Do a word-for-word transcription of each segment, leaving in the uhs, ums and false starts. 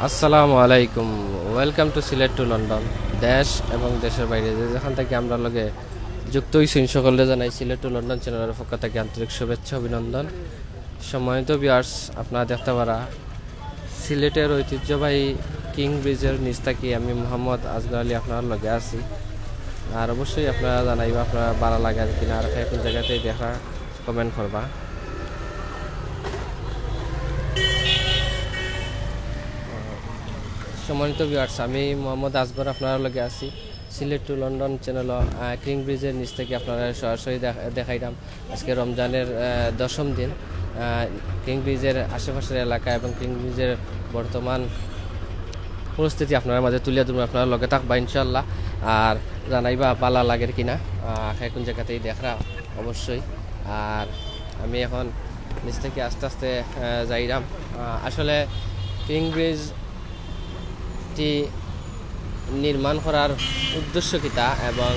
আসসালামু আলাইকুম। Welcome to Sylhet to London. দেশ এবং দেশের বাইরে যে যেখান থাকি আমরার লগে যুক্ত অইছইন, সকলরে জানাই সিলেট টু লন্ডন চ্যানেলের পক্ষ থাকি আন্তরিক শুভেচ্ছা, অভিনন্দন। সম্মানিত ভিউয়ার্স, আপনারা দেখতা পারা সিলেটের ঐতিহ্যবাহী কিং ব্রিজের নিচ থাকি আমি মোহাম্মদ আসগর আলী আপনারার লগে আছি। আর অবশ্যই আপনারা জানাইবা আপনারা ভালা লাগে কিনা, আর কোন জাগাত দেখরা কমেন্ট করবা। সম্মানিত ভিউয়ার্স, আমি মোহাম্মদ আসগর আপনারার লগে আছি সিলেট টু লন্ডন চ্যানেল। আহ, কিং ব্রিজের নিচ থাকি আপনারারে সরাসরি দেখ-, দেখাইলাম আজকে রমজানের, আহ, দশম দিন। আহ, কিং ব্রিজের আশেপাশের এলাকা এবং কিং ব্রিজের বর্তমান পরিস্থিতি আপনারার মাঝে তুলিয়া ধরমু, আপনারা লগে থাকবা ইনশাআল্লাহ। আর জানাইবা ভালা লাগের কিনা, আহ, কোন জাগাত দেখরা অবশ্যই। আর আমি এখন নিচ থাকি আস্তে আস্তে, আহ, যাইরাম। আহ, আসলে কিং ব্রিজটি নির্মাণ করার উদ্দেশ্য কিতা এবং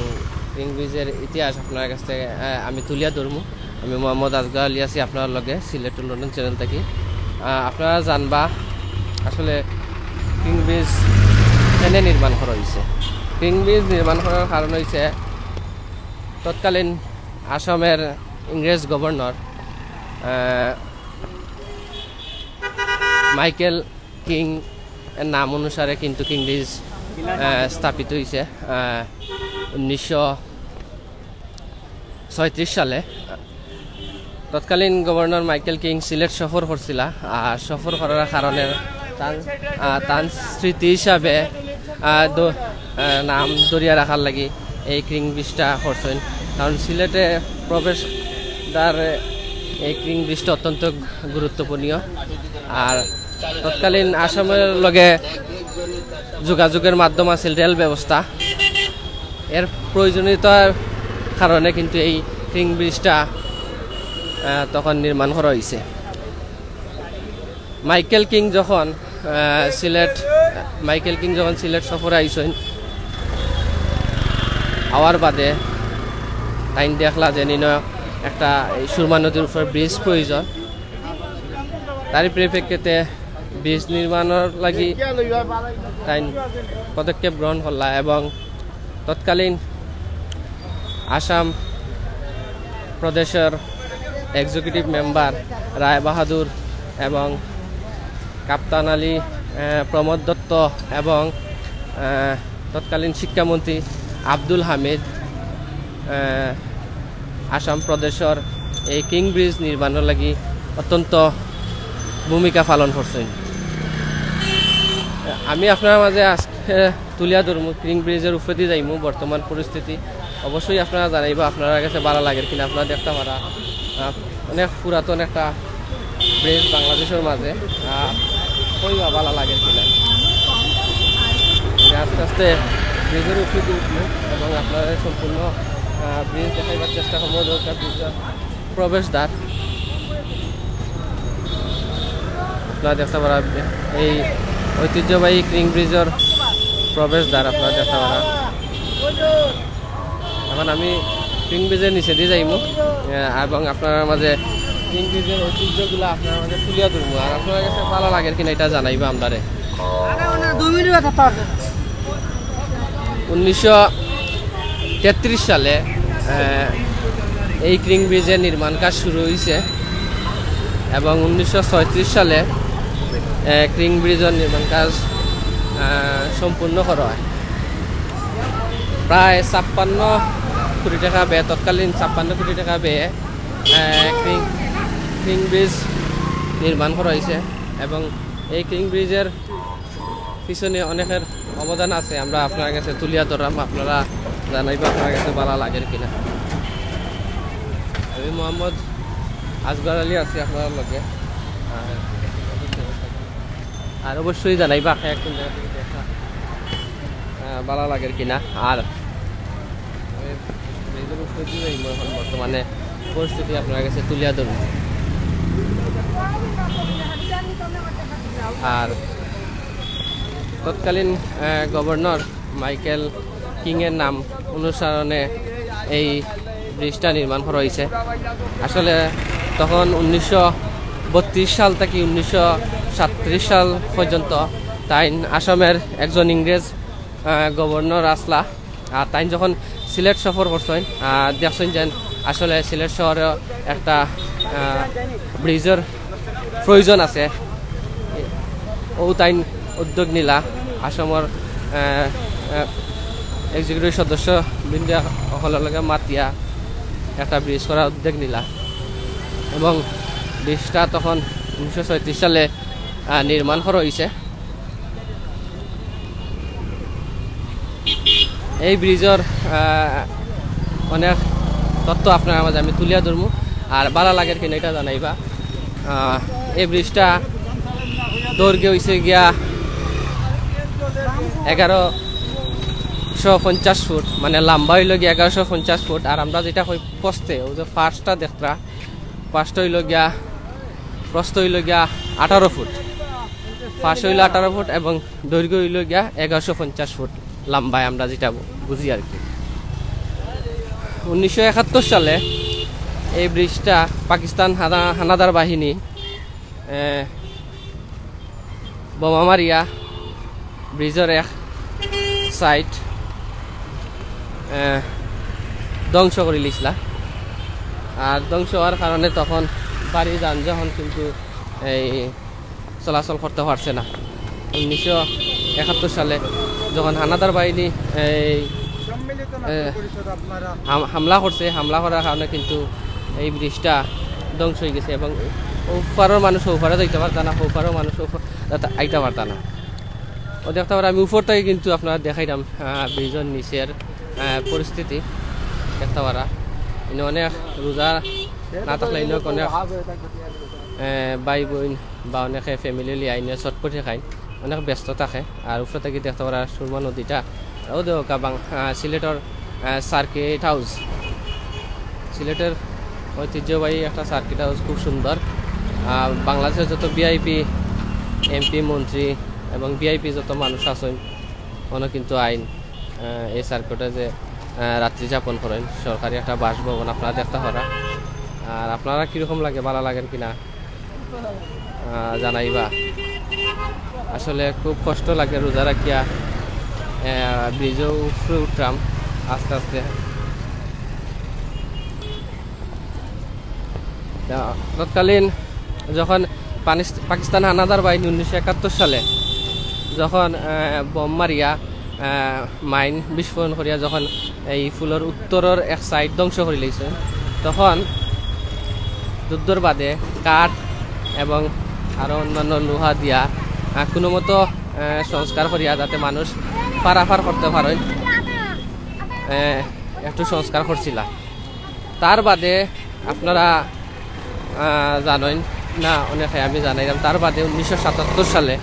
কিং ব্রিজের ইতিহাস আপনারার কাছ থাকি, আহ, আমি তুলিয়া ধরমু। আমি মোহাম্মদ আসগর আলী আছি আপনারার লগে সিলেট টু লন্ডন চ্যানেল থাকি। আহ, আপনারা জানবা আসলে কিং ব্রিজ কেনে নির্মাণ করা অইছে। কিং ব্রিজ নির্মাণ করার কারণ অইছে তৎকালীন আসামের ইংরেজ গভর্নর, আহ, মাইকেল কিং এর নাম অনুসারে কিন্তু কিং ব্রিজ, আহ, স্থাপিত অইছে, আহ, উনিশশো ছয়ত্রিশ সালে। তৎকালীন গভর্নর মাইকেল কিং সিলেট সফর করছিলা, আর সফর করার কারণে তান, আহ, তান স্মৃতি হিসাবে, আহ, দ-, আহ, নাম ধরিয়া রাখার লাগি এই কিং ব্রিজটা করছইন। কারণ সিলেটে প্রবেশ দ্বার এই কিং ব্রিজটা অত্যন্ত গুরুত্বপূর্ণ। আর তৎকালীন আসামের লগে যোগাযোগের মাধ্যম আছিল রেল ব্যবস্থা। এর প্রয়োজনীয়তার কারণে কিন্তু এই কিং ব্রিজটা, আহ, তখন নির্মাণ করা অইছে। মাইকেল কিং যখন, আহ, সিলেট, মাইকেল কিং যখন সিলেট সফরে আইছইন, আওয়ার বাদে তাইন দেখলা যে নিন একটা এই সুরমা নদীর উপর ব্রিজ প্রয়োজন। তারই পরিপ্রেক্ষিতে ব্রিজ নির্মাণর লাগি তাইন পদক্ষেপ গ্রহণ করলা এবং তৎকালীন আসাম প্রদেশের এক্সিকিউটিভ মেম্বার রায় বাহাদুর এবং কাপ্তান আলী, আহ, প্রমোদ দত্ত এবং, আহ, তৎকালীন শিক্ষামন্ত্রী আব্দুল হামিদ, আহ, আসাম প্রদেশের এই কিং ব্রিজ নির্মাণর লাগি অত্যন্ত ভূমিকা পালন করছইন। আমি আপনারার মাঝে আজকে তুলিয়া ধরমু, কিং ব্রিজের উপরেদি যাইমু, বর্তমান পরিস্থিতি অবশ্যই আপনারা জানাইবা, আপনারার কাছে ভালা লাগের কিনা। আপনারা দেখতা পারা, আহ, অনেক পুরাতন একটা ব্রিজ বাংলাদেশের মাঝে, আহ, কইবা ভালা লাগের কিনা। আমি আস্তে আস্তে ব্রিজের উপরেদি উঠমু এবং আপনারারে সম্পূর্ণ, আহ, ব্রিজ দেখাইবার চেষ্টা করমু। দরকার ব্রিজের প্রবেশদ্বার। আপনারা দেখতা পারা এই ঐতিহ্যবাহী কিং ব্রিজের প্রবেশদ্বার, আপনারা দেখতা পারা। এখন আমি কিং ব্রিজের নিচেদি যাইমু, আহ, এবং আপনারার মাঝে কিং ব্রিজের ঐতিহ্যগুলা আপনারার মাঝে তুলিয়া ধরমু। আর আপনারার কাছে ভালা লাগের কিনা ইটা জানাইবা আমরারে। আরে, ওনার দুই মিনিট কথা তো আছে। উনিশশো তেত্রিশ সালে, আহ, এই কিং ব্রিজের নির্মাণ কাজ শুরু অইছে এবং উনিশশো ছয়ত্রিশ সালে, আহ, কিং ব্রিজের নির্মাণ কাজ, আহ, সম্পূর্ণ করা অয়। প্রায় ছাপ্পান্ন কোটি টাকা ব্যয়, তৎকালীন ছাপ্পান্ন কোটি টাকা ব্যয়ে, আহ, কিং, কিং ব্রিজ নির্মাণ করা অইছে এবং এই কিং ব্রিজের পিছনে অনেকের অবদান আছে, আমরা আপনারার কাছে তুলিয়া ধররাম, আপনারা জানাইবা আপনারার কাছে ভালা লাগের কিনা। আমি মোহাম্মদ আসগর আলী আছি আপনারার লগে। আর, আর অবশ্যই জানাইবা, আহ, ভালা লাগের কিনা। আর আমি ব্রিজের উপরেদি যাইমু, এখন বর্তমানে পরিস্থিতি আপনারার কাছে তুলিয়া ধরমু। আর তৎকালীন, আহ, গভর্নর মাইকেল কিংয়ের নাম অনুসরণে এই ব্রিজটা নির্মাণ করা অইছে। আসলে তখন উনিশশো বত্রিশ সাল থাকি উনিশশো সাতত্রিশ সাল পর্যন্ত তাইন আসামের একজন ইংরেজ, আহ, গভর্নর আছলা। আর তাইন যখন সিলেট সফর করছইন, আহ, দেখছইন যেন আসলে সিলেট শহরে একটা, আহ, ব্রিজর প্রয়োজন আছে। অউ তাইন উদ্যোগ নিলা, আসামর, আহ, আহ, এক্সিকিউটিভ সদস্য বৃন্দ অকলর লগে মাতিয়া একটা ব্রিজ করার উদ্যোগ নিলা এবং ব্রিজটা তখন উনিশশো ছয়ত্রিশ সালে, আহ, নির্মাণ করা অইছে। এই ব্রিজর, আহ, অনেক তথ্য আপনারার মাঝে আমি তুলিয়া ধরমু, আর ভালা লাগের কিনা ইটা জানাইবা। আহ, এই ব্রিজটা দৈর্ঘ্য অইছে গিয়া এগারোশো পঞ্চাশ ফুট, মানে লম্বা অইলো গিয়া এগারোশো পঞ্চাশ ফুট। আর আমরা যেটা কই প্রস্থে, অউ যে ফার্স্টটা দেখরা, ফার্স্ট অইলো গিয়া, প্রস্থ অইলো গিয়া আঠারো ফুট, ফার্স্ট অইলো আঠারো ফুট এবং দৈর্ঘ্য অইলো গিয়া এগারোশো পঞ্চাশ ফুট লম্বায় আমরা যেটা বু-, বুঝি আর কি। উনিশশো একাত্তর সালে এই ব্রিজটা পাকিস্তান হানা-, হানাদার বাহিনী, এ, বোমা মারিয়া ব্রিজর এক সাইড, এ, ধ্বংস করিলিছলা। আর ধ্বংস হওয়ার কারণে তখন ভারী যানবাহন কিন্তু এই চলাচল করতে পারছে না। উনিশশো একাত্তর সালে যখন হানাদার বাহিনী এই, এ, হাম-, হামলা করছে, হামলা করার কারণে কিন্তু এই ব্রিজটা ধ্বংস অইগেছে এবং ওপারর মানুষ ওপারে যাইতা পারতা না, ওপারর মানুষ ওপা-, যাতা-, আইতা পারতা না। অউ দেখতা পাররা, আমি উপর থাকি কিন্তু আপনারারে দেখাইরাম, আহ, ব্রিজর নিচের, আহ, পরিস্থিতি দেখতা পাররা। ইনো অনেক রোজা না থাকলে ইনো অনেক, আহ, ভাই বইন বা অনেকে ফ্যামিলি লইয়া ইনো চটপটি খাইন, অনেক ব্যস্ত থাকে। আর উপর থাকি দেখতা পাররা সুরমা নদীটা, অউ দেখউক্কা বাং-, আহ, সিলেটর, আহ, সার্কিট হাউস, সিলেটর ঐতিহ্যবাহী একটা সার্কিট হাউস, খুব সুন্দর। আহ, বাংলাদেশর যত ভিআইপি, এমপি, মন্ত্রী এবং ভিআইপি যত মানুষ আছইন, অনো কিন্তু আইন, আহ, এই সার্কিটে যে, আহ, রাত্রি যাপন করইন, সরকারি একটা বাসভবন আপনারা দেখতা পাররা। আর আপনারার কিরকম লাগে, ভালা লাগের কিনা, আহ, জানাইবা। আসলে খুব কষ্ট লাগে রোজা রাখিয়া, আহ, ব্রিজর উপরে উঠরাম আস্তে আস্তে। তা তৎকালীন যখন পানিস-, পাকিস্তান হানাদার বাহিনী উনিশশো একাত্তর সালে যখন, আহ, বোম মারিয়া, আহ, মাইন বিস্ফোরণ করিয়া যখন এই পুলর উত্তরর এক সাইড ধ্বংস করিলিছে, তখন যুদ্ধর বাদে কাঠ এবং আরো অন্যান্য লোহা দিয়া, আহ, কুনুমতো, আহ, সংস্কার করিয়া যাতে মানুষ পারাপার করতে পারইন, আহ, একটু সংস্কার করছিলা। তার বাদে আপনারা, আহ, জানইন না, অনেকে আমি জানাইরাম। তার বাদে উনিশশো সাতাত্তর সালে,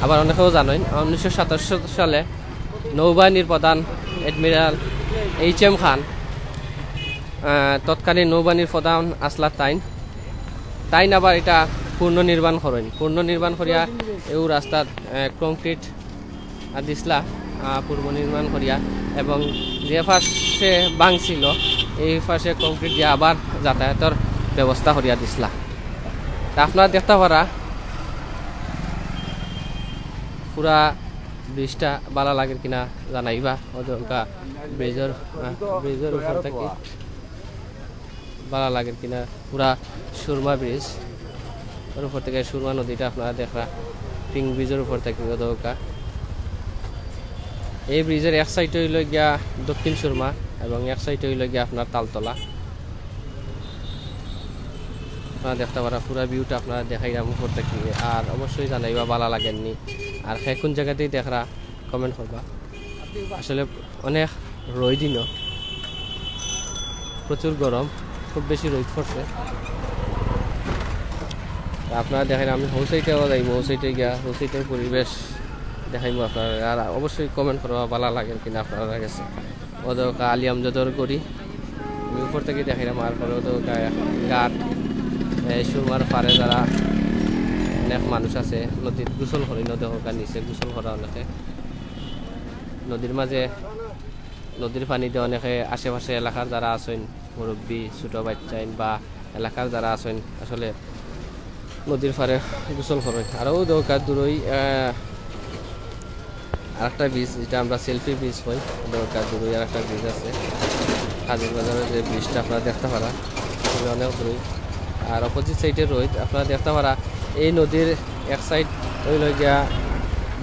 আবার অনেকেও জানইন, উনিশশো সাতাত্তর সালে নৌবাহিনীর প্রধান অ্যাডমিরাল এইচ এম খান, আহ, তৎকালীন নৌবাহিনীর প্রধান আছলা তাইন, তাইন আবার ইটা পুনর্নির্মাণ করইন। পুনর্নির্মাণ করিয়া এউ রাস্তাত, আহ, কংক্রিট আর দিছলা, আহ, পূর্ব নির্মাণ করিয়া, এবং যে পাশে ভাঙছিল, এই পাশে কংক্রিট দিয়া আবার যাতায়াতর ব্যবস্থা করিয়া দিছলা। তা আপনারা দেখতা পাররা পুরা ব্রিজটা ভালা লাগের কিনা জানাইবা। অউ দেখউক্কা ব্রিজর, আহ, ব্রিজর উপর থাকি ভালা লাগের কিনা, পুরা সুরমা ব্রিজ, ওর উপর থাকি সুরমা নদীটা আপনারা দেখরা, পিং ব্রিজর উপর থাকি অউ দেখউক্কা। এই ব্রিজর এক সাইড অইলো গিয়া দক্ষিণ সুরমা এবং এক সাইড অইলো গিয়া আপনার তালতলা। আপনারা দেখতা পাররা, পুরা ভিউটা আপনারারে দেখাইরাম উপর থাকি। আর অবশ্যই জানাইবা ভালা লাগের নি, আর কে কুন জাগাত থাকি দেখরা কমেন্ট করবা। আসলে অনেক রইদ ইনো, প্রচুর গরম, খুব বেশি রইদ পড়ছে। তা আপনারারে দেখাইরাম, আমি হউ সাইডেও যাইমু, হউ সাইডে গিয়া হউ সাইডর পরিবেশ দেখাইমু আপনারারে। আর অবশ্যই কমেন্ট করবা ভালা লাগের কিনা আপনারার গেছে। অউ দেখউক্কা আলী আমজদর ঘড়ি, আমি উপর থাকি দেখাইরাম। আর পরে অউ দেখউক্কা ঘাট, এই সুরমার পারে যারা অনেক মানুষ আছে, নদীত গোসল করইন, অউ দেখউক্কা নিচে গোসল করা অনেকে। নদীর মাঝে, নদীর পানি দিয়া অনেকে আশেপাশে এলাকার যারা আছইন, মুরব্বি, ছোট বাইচ্চাইন বা এলাকার যারা আছইন, আসলে নদীর পারে গোসল করইন। আর অউ দেখউক্কা দূরই, আহ, আরেকটা ব্রিজ, যেটা আমরা সেলফি ব্রিজ কই, দরকার দূরই আরেকটা ব্রিজ আছে। হাজির বাজারর যে ব্রিজটা আপনারা দেখতা পারা, অনেক দূরই। আর অপোজিট সাইডে রইত আপনারা দেখতা পারা, এই নদীর এক সাইড অইলো গিয়া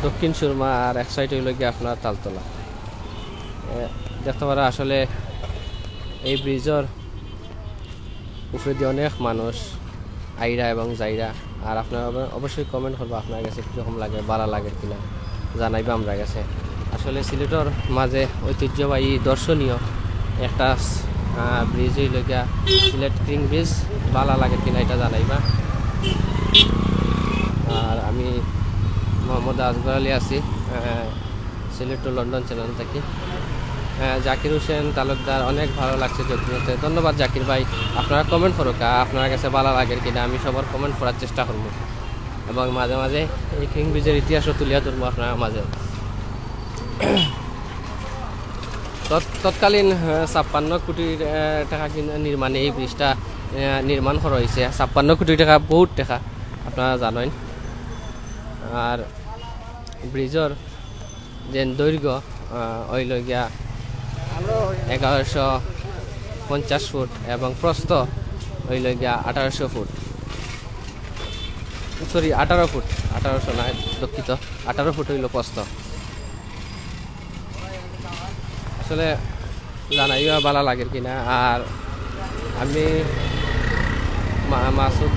দক্ষিণ সুরমা, আর এক সাইড অইলো গিয়া আপনার তালতলা। এ, দেখতা পারা আসলে এই ব্রিজর উপরেদি অনেক মানুষ আইরা এবং যাইরা। আর আপনারা অব-, অবশ্যই কমেন্ট করবা আপনার কাছে কীরকম লাগে, ভালা লাগে কিনা, জানাইবা আমরার কাছে। আসলে সিলেটর মাঝে ঐতিহ্যবাহী দর্শনীয় একটা, আহ, ব্রিজ অইলো গিয়া সিলেট কিং ব্রিজ, ভালা লাগে কিনা এটা জানাইবা। আর আমি মোহাম্মদ আসগর আলী আছি, আহ, সিলেট টু লন্ডন চ্যানেল থাকি। আহ, জাকির হোসেন তালুকদার, অনেক ভালা লাগছে যজ্ঞ হচ্ছে। ধন্যবাদ জাকির ভাই, আপনারা কমেন্ট করুক্কা, আপনার কাছে ভালা লাগে কিনা, আমি সবার কমেন্ট পড়ার চেষ্টা করমু এবং মাঝে মাঝে এই কিং ব্রিজর ইতিহাসও তুলিয়া ধরমু আপনার মাঝে। তৎ-, তৎকালীন, আহ, ছাপ্পান্ন কোটি, আহ, টাকা কিনা নির্মাণে এই ব্রিজটা, আহ, নির্মাণ করা হয়েছে। ছাপ্পান্ন কোটি টাকা বহুত টাকা, আপনারা জানেন। আর ব্রিজর যে দৈর্ঘ্য, আহ, অইলো গিয়া এগারোশো পঞ্চাশ ফুট এবং প্রস্থ অইলো গিয়া আঠারোশো ফুট, সরি, আঠারো ফুট, আঠারোশো না, দুঃখিত, আঠারো ফুট অইলো প্রস্থ। আসলে জানাইও ভালা লাগে কিনা। আর আমি মা-, মাসুদ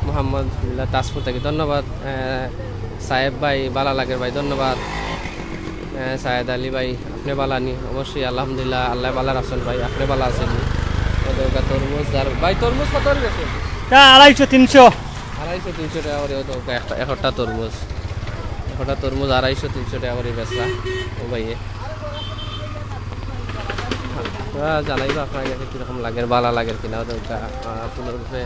মোহাম্মদ মিল্লা তাজপুর থাকি, ধন্যবাদ। আহ, সাহেব ভাই, ভালা লাগে ভাই, ধন্যবাদ। আহ, সায়েদ আলী ভাই, আপনি ভালা নি? অবশ্যই, আলহামদুলিল্লাহ, আল্লাহ ভালা রাখছেন ভাই, আপনি ভালা আছেন নি? ও দরকার তরমুজ, আর ভাই, তরমুজ কত করে বেচেন? তা আড়াইশো, তিনশো। আড়াইশো, তিনশো টাকা করে ও দরকার একটা, একটা তরমুজ। একটা তরমুজ আড়াইশো, তিনশো টাকা করে বেচা ও ভাইয়ে। আপনারা জানাইবা আপনার কাছে কীরকম লাগে, ভালা লাগে কিনা। ওদের গা-, আহ, ফুলর উপরে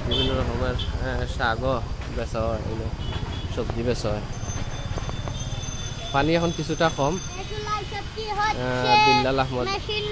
বিভিন্ন রকমের, আহ, শাকও বেচা হয়, এগুলো সবজি বেচা হয়। পানি এখন কিছুটা কম। আহ, বিল্লাল আহমদ,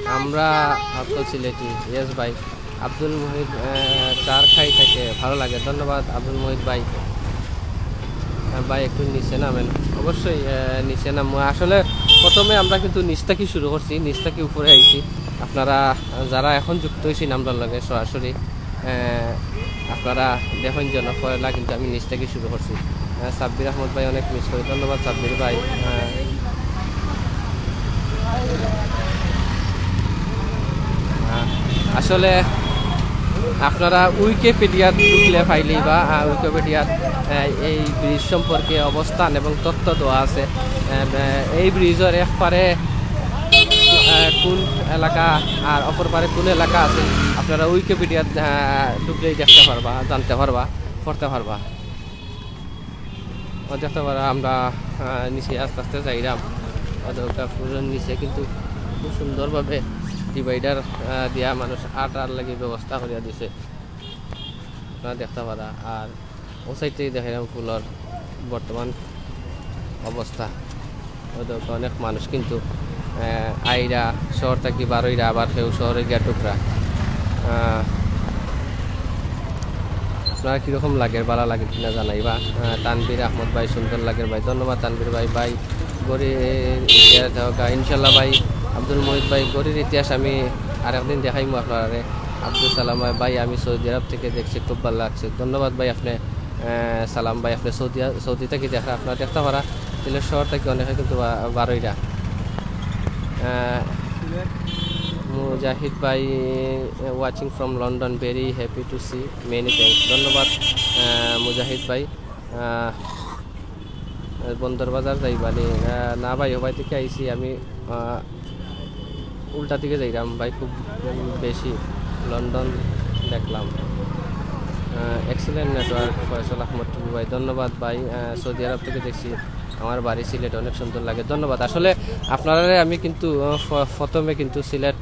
আমরা হাফলং সিলেটি, ইয়েস ভাই। আব্দুল মুহিত, আহ, চার খাই থাকে, ভালা লাগে, ধন্যবাদ আব্দুল মুহিত ভাই। আহ, ভাই একটু নিচে নামেন, অবশ্যই, আহ, নিচে নামবো। আসলে প্রথমে আমরা কিন্তু নিচ থাকি শুরু করছি, নিচ থাকি উপরে আইছি। আপনারা, আহ, যারা এখন যুক্ত হইছেন আমরার লগে সরাসরি, আহ, আপনারা দেখইন যেন পয়লা কিন্তু আমি নিচ থাকি শুরু করছি। আহ, সাব্বির আহমদ ভাই অনেক মিস করি, ধন্যবাদ সাব্বির ভাই। আহ, আহ, আসলে আপনারা উইকিপিডিয়াত ঢুকলে পাইলেই বা, আহ, উইকিপিডিয়াত, আহ, এই ব্রিজ সম্পর্কে অবস্থান এবং তথ্য দেওয়া আছে। আহ, আহ, এই ব্রিজর এক পারে, আহ, কোন এলাকা আর অপর পারে কোন এলাকা আছে, আপনারা উইকিপিডিয়াত, আহ, ঢুকলেই দেখতে পারবা, জানতে পারবা, পড়তে পারবা। ও দেখতে পারা আমরা, আহ, নিচে আস্তে আস্তে যাইরাম। ও দেখো, পুরো নিচে কিন্তু খুব সুন্দরভাবে ডিভাইডার, আহ, দিয়া মানুষ আটার লাগি ব্যবস্থা করিয়া দিছে, আপনারা দেখতে পারা। আর ও সাইড থাকি দেখাইলাম ফুলর বর্তমান অবস্থা। ও দেখো, অনেক মানুষ কিন্তু, আহ, আইরা শহর থাকি বারইরা, আবার কেউ শহরে গিয়া ঢুকরা। আহ, আপনারা কিরকম লাগের, ভালা লাগের কিনা জানাইবা। আহ, তানভীর আহমদ ভাই, সুন্দর লাগের ভাই, ধন্যবাদ তানভীর ভাই। ভাই, ঘড়ির ইতিহাস দেওয়া, ইনশাল্লাহ ভাই, আব্দুল মুহিত ভাই, ঘড়ির ইতিহাস আমি আরেকদিন দেখাইমু আপনারারে। আব্দুল সালাম ভাই, ভাই, আমি সৌদি আরব থেকে দেখছি, খুব ভালা লাগছে। ধন্যবাদ ভাই, আপনি, আহ, সালাম ভাই, আপনি সৌদি আ-, সৌদি থাকি দেখরা, আপনারা দেখতে পারা, সিলেট শহর থাকি অনেকে কিন্তু বা-, বারইরা। আহ, মুজাহিদ ভাই, watching from London, very happy to see, many thanks। ধন্যবাদ, আহ, মুজাহিদ ভাই। আহ, বন্দর বাজার যাইবা নি? আহ, না ভাই, ওবায় থাকি আইছি আমি, আহ, উল্টা দিকে যাইরাম ভাই, খুব বেশি লন্ডন দেখলাম। আহ, excellent network, ফয়সল আহমদ টুপি ভাই, ধন্যবাদ ভাই। আহ, সৌদি আরব থেকে দেখছি, আমার বাড়ি সিলেট, অনেক সুন্দর লাগে, ধন্যবাদ। আসলে আপনারারে আমি কিন্তু, আহ, ফ-, প্রথমে কিন্তু সিলেট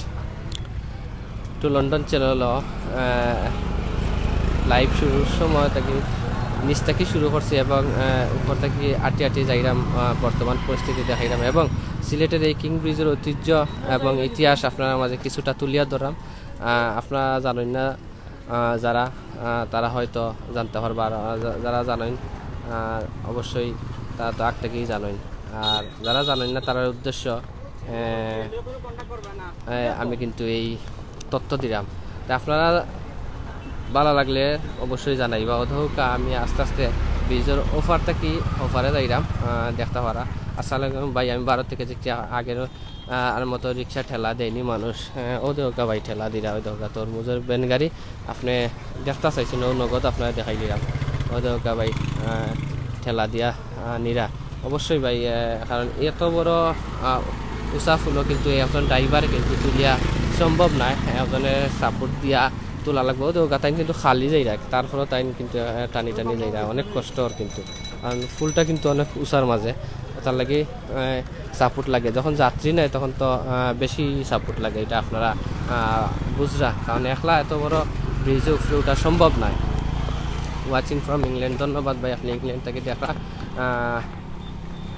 টু লন্ডন চ্যানেল, আহ, লাইভ শুরুর সময় থাকি নিচ থাকি শুরু করছি এবং, আহ, উপর থাকি আটি আটি যাইরাম, আহ, বর্তমান পরিস্থিতি দেখাইরাম এবং সিলেটের এই কিং ব্রিজর ঐতিহ্য এবং ইতিহাস আপনারার মাঝে কিছুটা তুলিয়া ধররাম। আহ, আপনারা জানইন না, আহ, যারা, আহ, তারা হয়তো জানতে পারবা, আর, আহ, যা-, যারা জানইন, আহ, অবশ্যই তারা তো আগ থেকেই জানইন। আর যারা জানইন না, তারার উদ্দেশ্য, এ, এ, আমি কিন্তু এই তথ্য দিলাম। তে আপনারা ভালা লাগলে অবশ্যই জানাইবা। অউ দেখউক্কা আমি আস্তে আস্তে ব্রিজর ওপার থাকি ওপারে যাইরাম, আহ, দেখতা পারা। আসসালামু আলাইকুম ভাই, আমি ভারত থাকি দেখছি আ-, আগের, আহ, আর মতো রিক্সা ঠেলা দেয়নি মানুষ। আহ, অউ দেখউক্কা ভাই ঠেলা দিরা, অউ দেখউক্কা তরমুজর ভ্যান গাড়ি। আপনে দেখতা চাইছইন, অউ নগদ আপনারে দেখাই দিলাম। অউ দেখউক্কা ভাই, আহ, ঠেলা দিয়া, আহ, নিরা। অবশ্যই ভাই, আহ, কারণ এত বড়, আহ, উঁচা ফুলো কিন্তু একজন ড্রাইভার কিন্তু তুলিয়া সম্ভব নায়, একজনে সাপোর্ট দিয়া তুলা লাগবো। অউ দেখউক্কা তাইন কিন্তু খালি যাইরা, তারপরও তাইন কিন্তু, আহ, টানি টানি যাইরা, অনেক কষ্ট অর কিন্তু, কারণ ফুলটা কিন্তু অনেক উঁচার মাঝে, তার লাগি, আহ, সাপোর্ট লাগে। যখন যাত্রী নেয় তখন তো, আহ, বেশি সাপোর্ট লাগে, ইটা আপনারা, আহ, বুঝরা, কারণ একলা এত বড় ব্রিজ উপরে উঠা সম্ভব নায়। Watching from England, ধন্যবাদ ভাই, আপনে ইংল্যান্ড থাকি দেখরা। আহ,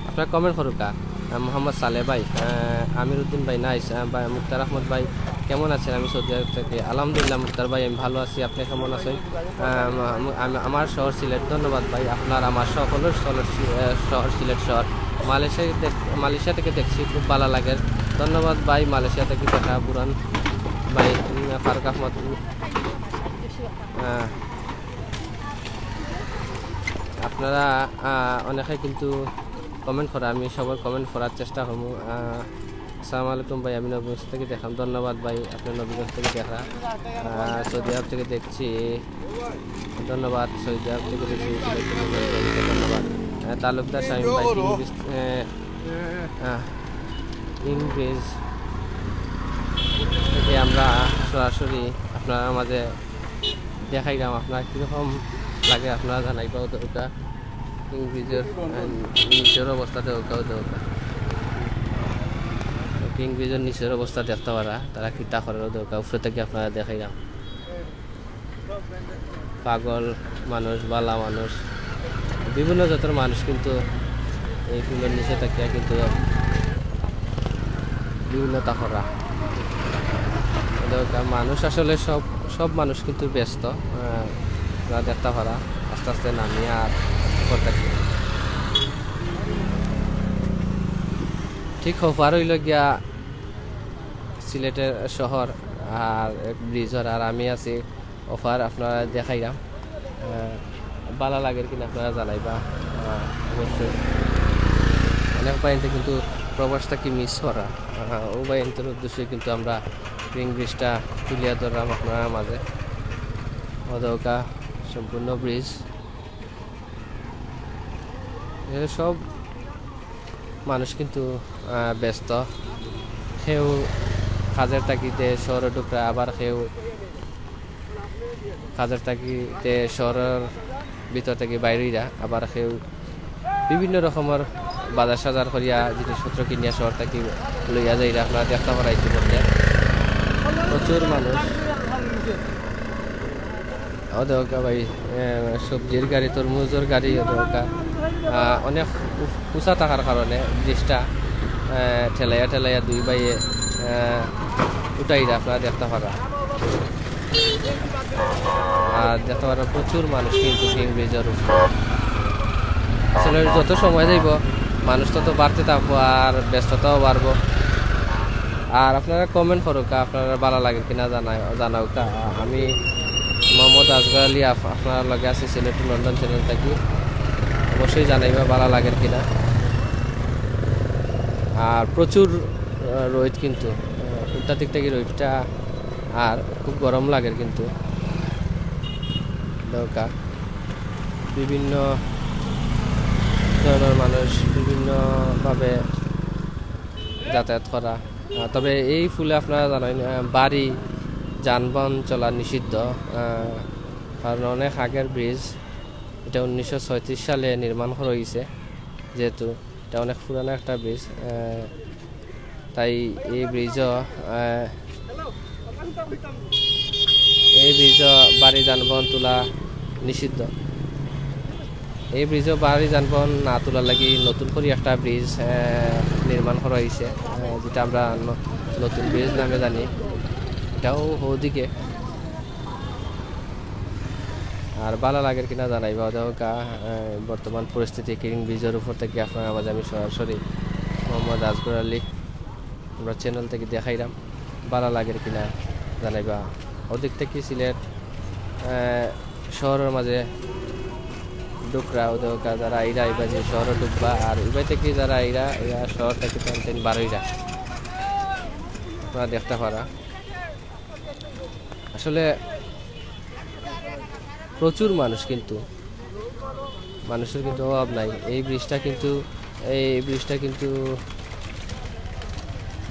আপনারা কমেন্ট করউক্কা। আহ, মোহাম্মদ সালে ভাই, আহ, আমির উদ্দিন ভাই, নাইস, আহ, ভাই, মুক্তার আহমদ ভাই, কেমন আছেন? আমি সৌদি আরব থাকি। আলহামদুলিল্লাহ মুক্তার ভাই, আমি ভালো আছি, আপনি কেমন আছেন? আহ, আম-, আম-, আমার শহর সিলেট, ধন্যবাদ ভাই। আপনার আমার সকলের শহর সি-, আহ, শহর সিলেট শহর। মালয়েশিয়া দেখ-, মালয়েশিয়া থাকি দেখছি, খুব ভালা লাগের। ধন্যবাদ ভাই, মালয়েশিয়া থাকি দেখা বুরান ভাই, উম, ফারুক আহমদ, উম, আহ, আপনারা, আহ, অনেকে কিন্তু কমেন্ট করা, আমি সবার কমেন্ট পড়ার চেষ্টা করমু। আহ, আসসালামু আলাইকুম ভাই, আমি নবীগঞ্জ থাকি দেখলাম, ধন্যবাদ ভাই, আপনে নবীগঞ্জ থাকি দেখরা। আহ, সৌদি আরব থাকি দেখছি, ধন্যবাদ, সৌদি আরব থাকি দেখছি, ধন্যবাদ। আহ, তালুকদার শামীম ভাই, কিং ব্রিজ, আহ, আহ, কিং ব্রিজ থাকি আমরা সরাসরি আপনারার মাঝে দেখাইলাম। আপনারা কিরকম লাগে আপনারা জানাইবা। অউ দেখউক্কা কিং ব্রিজর, আহ, নিচর অবস্থা দেখউক্কা, অউ দেখউক্কা। কিং ব্রিজর নিচর অবস্থা দেখতা পারা, তারা কিতা করের, অউ দেখউক্কা, উপরে থাকি আপনারারে দেখাইলাম। পাগল মানুষ, ভালা মানুষ, বিভিন্ন জাতর মানুষ কিন্তু এই ফুলর নিচে থাকিয়া কিন্তু বিভিন্নতা করা। অউ দেখউক্কা মানুষ আসলে সব, সব মানুষ কিন্তু ব্যস্ত। আহ, আপনারা দেখতা পারা আস্তে আস্তে নামিয়া আর উপর থাকি। ঠিক ওপার অইলো গিয়া সিলেটের শহর, আর এক ব্রিজর, আর আমি আছি ওপার আপনারারে দেখাইরাম। আহ, ভালা লাগের কিনা আপনারা জানাইবা, আহ, অবশ্যই। অনেক ভাইয়াইন্তে কিন্তু প্রবাস থাকি মিস করা, আহ, অউ ভাইয়াইন্তর উদ্দেশ্যে কিন্তু আমরা কিং ব্রিজটা তুলিয়া ধরলাম আপনারার মাঝে। অউ দেখউক্কা সম্পূর্ণ ব্রিজ। এ সব মানুষ কিন্তু, আহ, ব্যস্ত। কেউ কাজের তাগিদে শহরো ঢুকরা, আবার কেউ কাজের তাগিদে শহরর ভিতর থাকি বাইর অইরা, আবার কেউ বিভিন্ন রকমর বাজার সাজার করিয়া জিনিসপত্র কিনিয়া শহর থাকি লইয়া যাইরা। আপনারা দেখতা পারা ইতিমধ্যে প্রচুর মানুষ। অউ দেখউক্কা ভাই, এ, সবজির গাড়ি, তরমুজর গাড়ি, অউ দেখউক্কা। আহ, অনেক উ-, উঁচা থাকার কারণে ব্রিজটা, এ, ঠেলাইয়া ঠেলাইয়া দুই ভাইয়ে, এ, উঠাইরা, আপনারা দেখতা পারা। আর দেখতা পারা প্রচুর মানুষ কিন্তু কিং ব্রিজর উপরে। আসলে যত সময় যাইবো, মানুষ তত বাড়তে থাকবো আর ব্যস্ততাও বাড়বো। আর আপনারা কমেন্ট করউক্কা, আপনারার ভালা লাগের কিনা জানাই-, জানাউক্কা। আমি মোহাম্মদ আসগর আলী, আপ-, আপনারার লগে আছি সিলেট টু লন্ডন চ্যানেল থাকি। অবশ্যই জানাইবা ভালা লাগের কিনা। আর প্রচুর, আহ, রইদ কিন্তু, আহ, উল্টা দিক থাকি রইদটা আর খুব গরম লাগের কিন্তু। দেখউক্কা বিভিন্ন ধরনর মানুষ বিভিন্নভাবে যাতায়াত করা। আহ, তবে এই ফুলে আপনারা জানইন, আহ, ভারী যানবাহন চলা নিষিদ্ধ, আহ, কারণ অনেক আগের ব্রিজ, ইটা উনিশশো ছয়ত্রিশ সালে নির্মাণ করা অইছে, যেহেতু ইটা অনেক পুরানা একটা ব্রিজ, আহ, তাই এই ব্রিজও, আহ, এই ব্রিজও ভারী যানবাহন তুলা নিষিদ্ধ। এই ব্রিজও ভারী যানবাহন না তুলার লাগি নতুন করি একটা ব্রিজ, আহ, নির্মাণ করা অইছে, আহ, যেটা আমরা ন-, নতুন ব্রিজ নামে জানি। এটাও হউদিকে। আর ভালা লাগের কিনা জানাইবা। অউ দেখউক্কা, আহ, বর্তমান পরিস্থিতি কিরিং ব্রিজর উপর থাকি আপনারার মাঝে আমি সরাসরি মোহাম্মদ আজগর আলী আমরার চ্যানেল থাকি দেখাইরাম। ভালা লাগের কিনা জানাইবা। অদিক থাকি সিলেট, আহ, শহরর মাঝে ঢুকরা, অউ দেখউক্কা যারা আইরা ইবায় যে শহরো ঢুকবা, আর ইবায় থাকি যারা আইরা, ইয়া শহর থাকি টান টান বারইরা। আপনারা দেখতা পারা। আসলে প্রচুর মানুষ, কিন্তু মানুষর কিন্তু অভাব নাই। এই ব্রিজটা কিন্তু, এই ব্রিজটা কিন্তু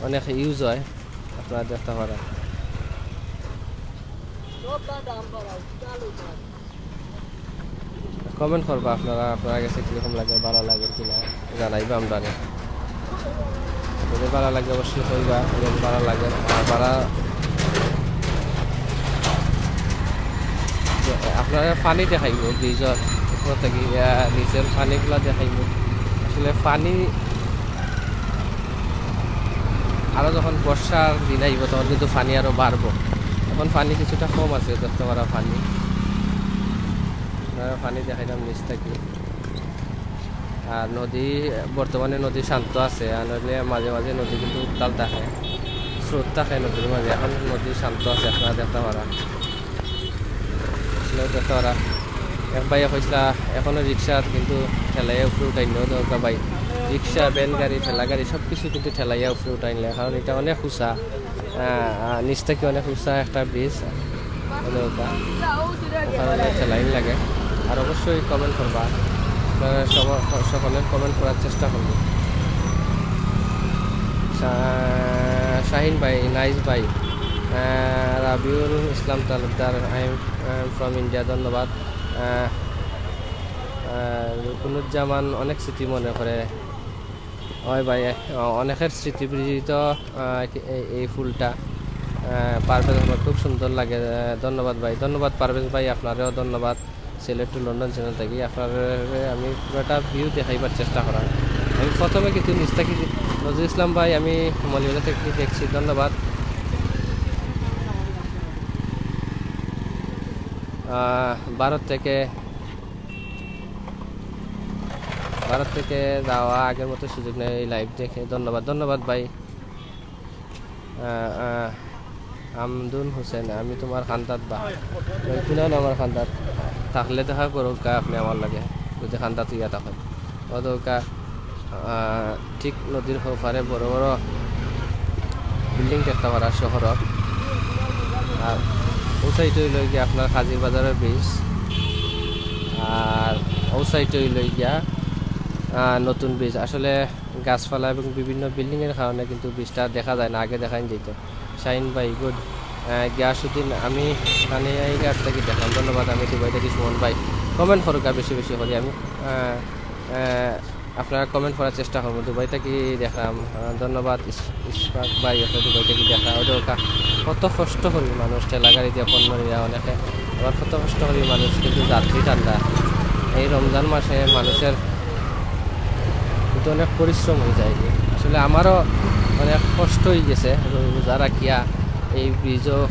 অনেক ইউজ অয়, আপনারা দেখতা পারা। কমেন্ট করবা আপনারা, আপনারার গেছে কিরকম লাগে, ভালা লাগের কিনা জানাইবা আমরারে। যদি ভালা লাগে অবশ্যই কইবা, যদি ভালা লাগে। আর ভালা, আপনারারে পানি দেখাইমু ব্রিজর উপর থাকি, আহ, নিচের পানিগুলা দেখাইমু। আসলে পানি আরো যখন বর্ষার দিন আইবো, তখন কিন্তু পানি আরো বাড়বো। এখন পানি কিছুটা কম আছে, দেখতা পারা পানি। আপনারারে পানি দেখাইলাম নিচ থাকি। আর নদী, বর্তমানে নদী শান্ত আছে, আর নইলে মাঝে মাঝে নদী কিন্তু উত্তাল থাকে, স্রোত থাকে নদীর মাঝে। এখন নদী শান্ত আছে, আপনারা দেখতা পারা। আসলে দেখতা পারা, এক ভাইয়ে কইছলা, এখনো রিক্সাত কিন্তু ঠেলাইয়া উপরে উঠাইন না, অউ দেখউক্কা ভাই, রিক্সা, ভ্যান গাড়ি, ঠেলা গাড়ি সব কিছু কিন্তু ঠেলাইয়া উপরে উঠাইন না, কারণ ইটা অনেক উঁচা। আহ, আহ, নিচ থাকি অনেক উঁচা একটা ব্রিজ, অউ দেখউক্কা, অখানো ঠেলাইন লাগে। আর অবশ্যই কমেন্ট করবা, আপনারা সব-, সকলে কমেন্ট করার চেষ্টা করবা। শা-, শাহিন ভাই, নাইস ভাই, আহ, রাবিউল ইসলাম Talukdar, I am, I am from India, ধন্যবাদ। আহ, আহ, রুকনুজ্জামান, অনেক স্মৃতি মনে করে। অয় ভাই, আহ, অনেকের স্মৃতি বিজড়িত, আহ, এই, এই ফুলটা। আহ, পারভেজ আহমদ, খুব সুন্দর লাগে। আহ, ধন্যবাদ ভাই, ধন্যবাদ পারভেজ ভাই, আপনারেও ধন্যবাদ। সিলেট to লন্ডন চ্যানেল থাকি আপনারারে আমি পুরাটা ভিউ দেখাইবার চেষ্টা করার। আমি প্রথমে কিন্তু নিচ থাকি নজরুল ইসলাম ভাই, আমি মৌলভীবাজার থাকি দেখছি, ধন্যবাদ। আহ, ভারত থেকে, ভারত থেকে যাওয়া আগের মতো সুযোগ নেই লাইভ দেখে। ধন্যবাদ, ধন্যবাদ ভাই। আহ, আহ, আমদুন হোসেন, আমি তোমার খান্দাত বা। ওই কুনান আমার খান্দাত। থাকলে দেখা করউক্কা আপনে আমার লগে, যদি খান্দাত ইয়া থাকইন। অউ দেখউক্কা, আহ, ঠিক নদীর হউ পারে বড় বড় বিল্ডিং দেখতা পারা শহরর। আর অউ সাইডে অইলো গিয়া আপনার কাজির বাজারর ব্রিজ। আর অউ সাইডে অইলো গিয়া, আহ, নতুন ব্রিজ। আসলে গাছপালা এবং বিভিন্ন বিল্ডিংয়ের কারণে কিন্তু ব্রিজটা দেখা যায় না, আগে দেখাইন যাইতো। শাহিন ভাই, গুড। আহ, গিয়াসুদ্দিন, আমি কানিয়াইঘাট থাকি দেখলাম, ধন্যবাদ। আমি দুবাই থাকি সুমন ভাই, কমেন্ট করউক্কা বেশি বেশি করি, আমি, আহ, আহ, আপনারা কমেন্ট করার চেষ্টা করবো। দুবাই থাকি দেখলাম, আহ, ধন্যবাদ ইস-, ইশফাক ভাই, আপনি দুবাই থাকি দেখা। অউ দেখউক্কা, কত কষ্ট করি মানুষ ঠেলা গাড়ি দিয়া পণ্য নিয়া অনেকে, আবার কত কষ্ট করি মানুষ কিন্তু যাত্রী টান্দা। এই রমজান মাসে মানুষের কিন্তু অনেক পরিশ্রম অইযায়। আসলে আমারও অনেক কষ্ট অইগেছে রোজা রাখিয়া এই ব্রিজো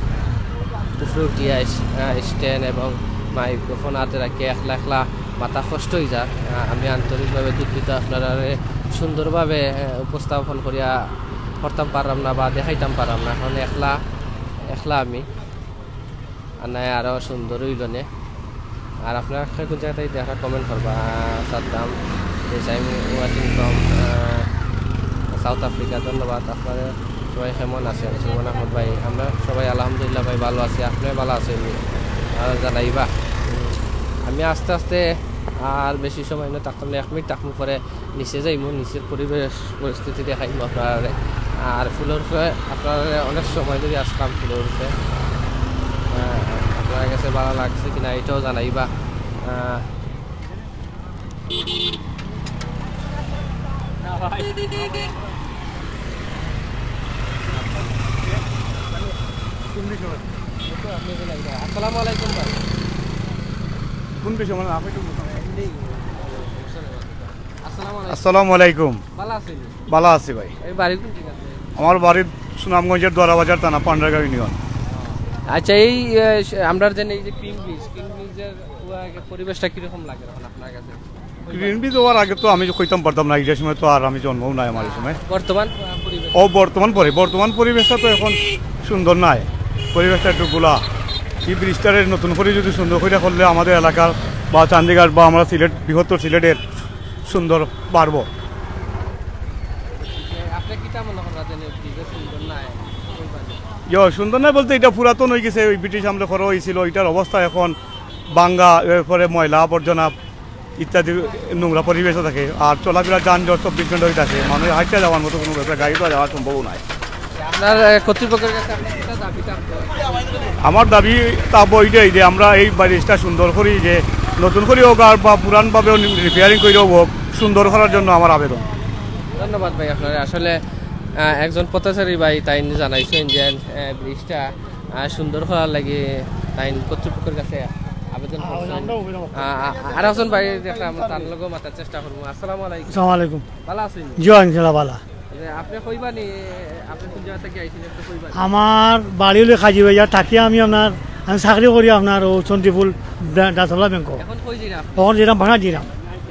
উপরে উঠিয়া আইস-, আহ, স্ট্যান্ড এবং মাইক্রোফোন আতে রাখিয়া একলা একলা মাথা কষ্ট অইযার। আহ, আমি আন্তরিকভাবে দুঃখিত, আপনারারে সুন্দরভাবে, আহ, উপস্থাপন করিয়া করতাম পারলাম না বা দেখাইতাম পারলাম না, কারণ একলা, একলা আমি। আর নায় আরো সুন্দর অইলো নে। আর আপনারা কে কুন জাগা থাকি দেখরা কমেন্ট করবা। Saddam, yes, I am watching from, ah, South Africa। ধন্যবাদ। আপনারা সবাই কেমন আছেন? সুমন আহমদ ভাই, আমরা সবাই আলহামদুলিল্লাহ ভাই ভালো আছি। আপনি ভালো আছেন? আহ, জানাইবা। আমি আস্তে আস্তে আর বেশি সময় না থাকতাম না, এক মিনিট থাকমু পরে নিচে যাইমু, নিচের পরিবেশ পরিস্থিতি দেখাইমু আপনারারে। আর ফুলর উপরে আপনারারে অনেক সময় ধরি আসলাম ফুলর উপরে। আহ, আপনারার গেছে ভালা লাগছে কিনা এটাও জানাইবা। আহ, আসসালামু আলাইকুম ভাই। কোন বিষয় মানে আপনি একটু বলুন। আসসালামু আলাইকুম। আসসালামু আলাইকুম। ভালা আছেন? ভালা আছি ভাই। এই বাড়ি কোন জাগাত? আমার বাড়ি সুনামগঞ্জের দোয়ারাবাজার থানা, পান্ডারগাঁও ইউনিয়ন। আচ্ছা, এই, এ, আমরার যে এই যে কিং ব্রিজ, কিং ব্রিজের পরিবেশটা কিরকম লাগে এখন আপনার কাছে? গ্রিন ব্রিজ হওয়ার আগে তো আমি কইতাম পারতাম না, ইটার সময় তো আর আমি জন্মও নাই আমার এই সময়। বর্তমান আহ, পরিবেশ ও বর্তমান পরে বর্তমান পরিবেশটা তো এখন সুন্দর নাই, পরিবেশটা একটু গোলা। এই ব্রিজটারে নতুন করে যদি সুন্দর করে করলে আমাদের এলাকার বা চণ্ডীগড় বা আমরা সিলেট, বৃহত্তর সিলেটের সুন্দর বাড়বো। আপনি কিতা মনে করেন যে ব্রিজের সুন্দর নাই? ইয়ো, সুন্দর নাই বলতে এটা পুরাতন হয়ে গেছে, ওই ব্রিটিশ আমলে করা হয়েছিল। এটার অবস্থা এখন ভাঙ্গা, এরপরে ময়লা আবর্জনা ইত্যাদি নোংরা পরিবেশে থাকে। আর চলাফেরা যানজট চব্বিশ ঘন্টা হয়ে থাকে, মানুষ হাঁটতে যাওয়ার মতো কোনো ব্যাপার, গাড়ি তো যাওয়া সম্ভব নয়। আপনার আহ, কর্তৃপক্ষের কাছে আপনার একটা দাবি থাকবে। আমার দাবি তা বইটাই যে আমরা এই ব্রিজটা সুন্দর করি, যে নতুন করি হোক আর বা পুরানভাবেও রিপেয়ারিং করে হোক, সুন্দর করার জন্য আমার আবেদন। ধন্যবাদ ভাই আপনারা। আসলে আহ, একজন পথচারী ভাই তাই জানাইছেন যে আহ, ব্রিজটা আহ, সুন্দর করার লাগি তাই কর্তৃপক্ষের কাছে আবেদন করছেন। আহ, আ- আর একজন ভাই দেখলাম, তার লগে মাতার চেষ্টা করবো। আসসালামু আলাইকুম। আসসালামু আলাইকুম। ভালো আছেন? জি ইনশাল্লাহ ভালা। যে আপনি কইবানি, আপনি কোন জায়গা থেকে আইছেন একটু কইবানি? আমার বাড়ি হলে কাজী বাজার, থাকি আমি আপনার, আমি চাকরি করি আপনার ও চন্দ্রপুর দা- দাসলা ব্যাংক। এখন কই যাইরা আপনি? তখন যেতাম ভাড়া দিলাম।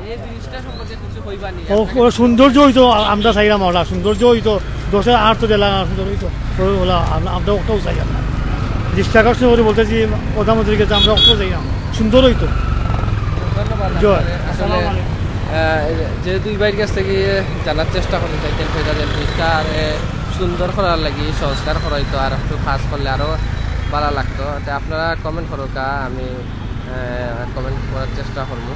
এই ব্রিজটা সম্পর্কে কিছু কইবানি? ও ও সৌন্দর্য হইতো, আ- আমরা চাইলাম ওলা সৌন্দর্য হইতো, দশে আট তো দিলাম, সুন্দর হইতো। ও- ওলা আম- আমরা ওটাও চাই আপনার। দৃষ্টি আকর্ষণ করে বলতেছি প্রধানমন্ত্রীর কাছে, আমরা ওটাও চাইলাম, সুন্দর হইতো। ধন্যবাদ জয়। আপনারে। আসলে আহ, যে দুই ভাইর কাছ থেকে জানার চেষ্টা করি তাই ব্রিজটা আর সুন্দর করার লাগি, সংস্কার করা হইতো, আর একটু কাজ করলে আরও ভালো লাগতো। তো আপনারা কমেন্ট করুকা, আমি কমেন্ট করার চেষ্টা করবো।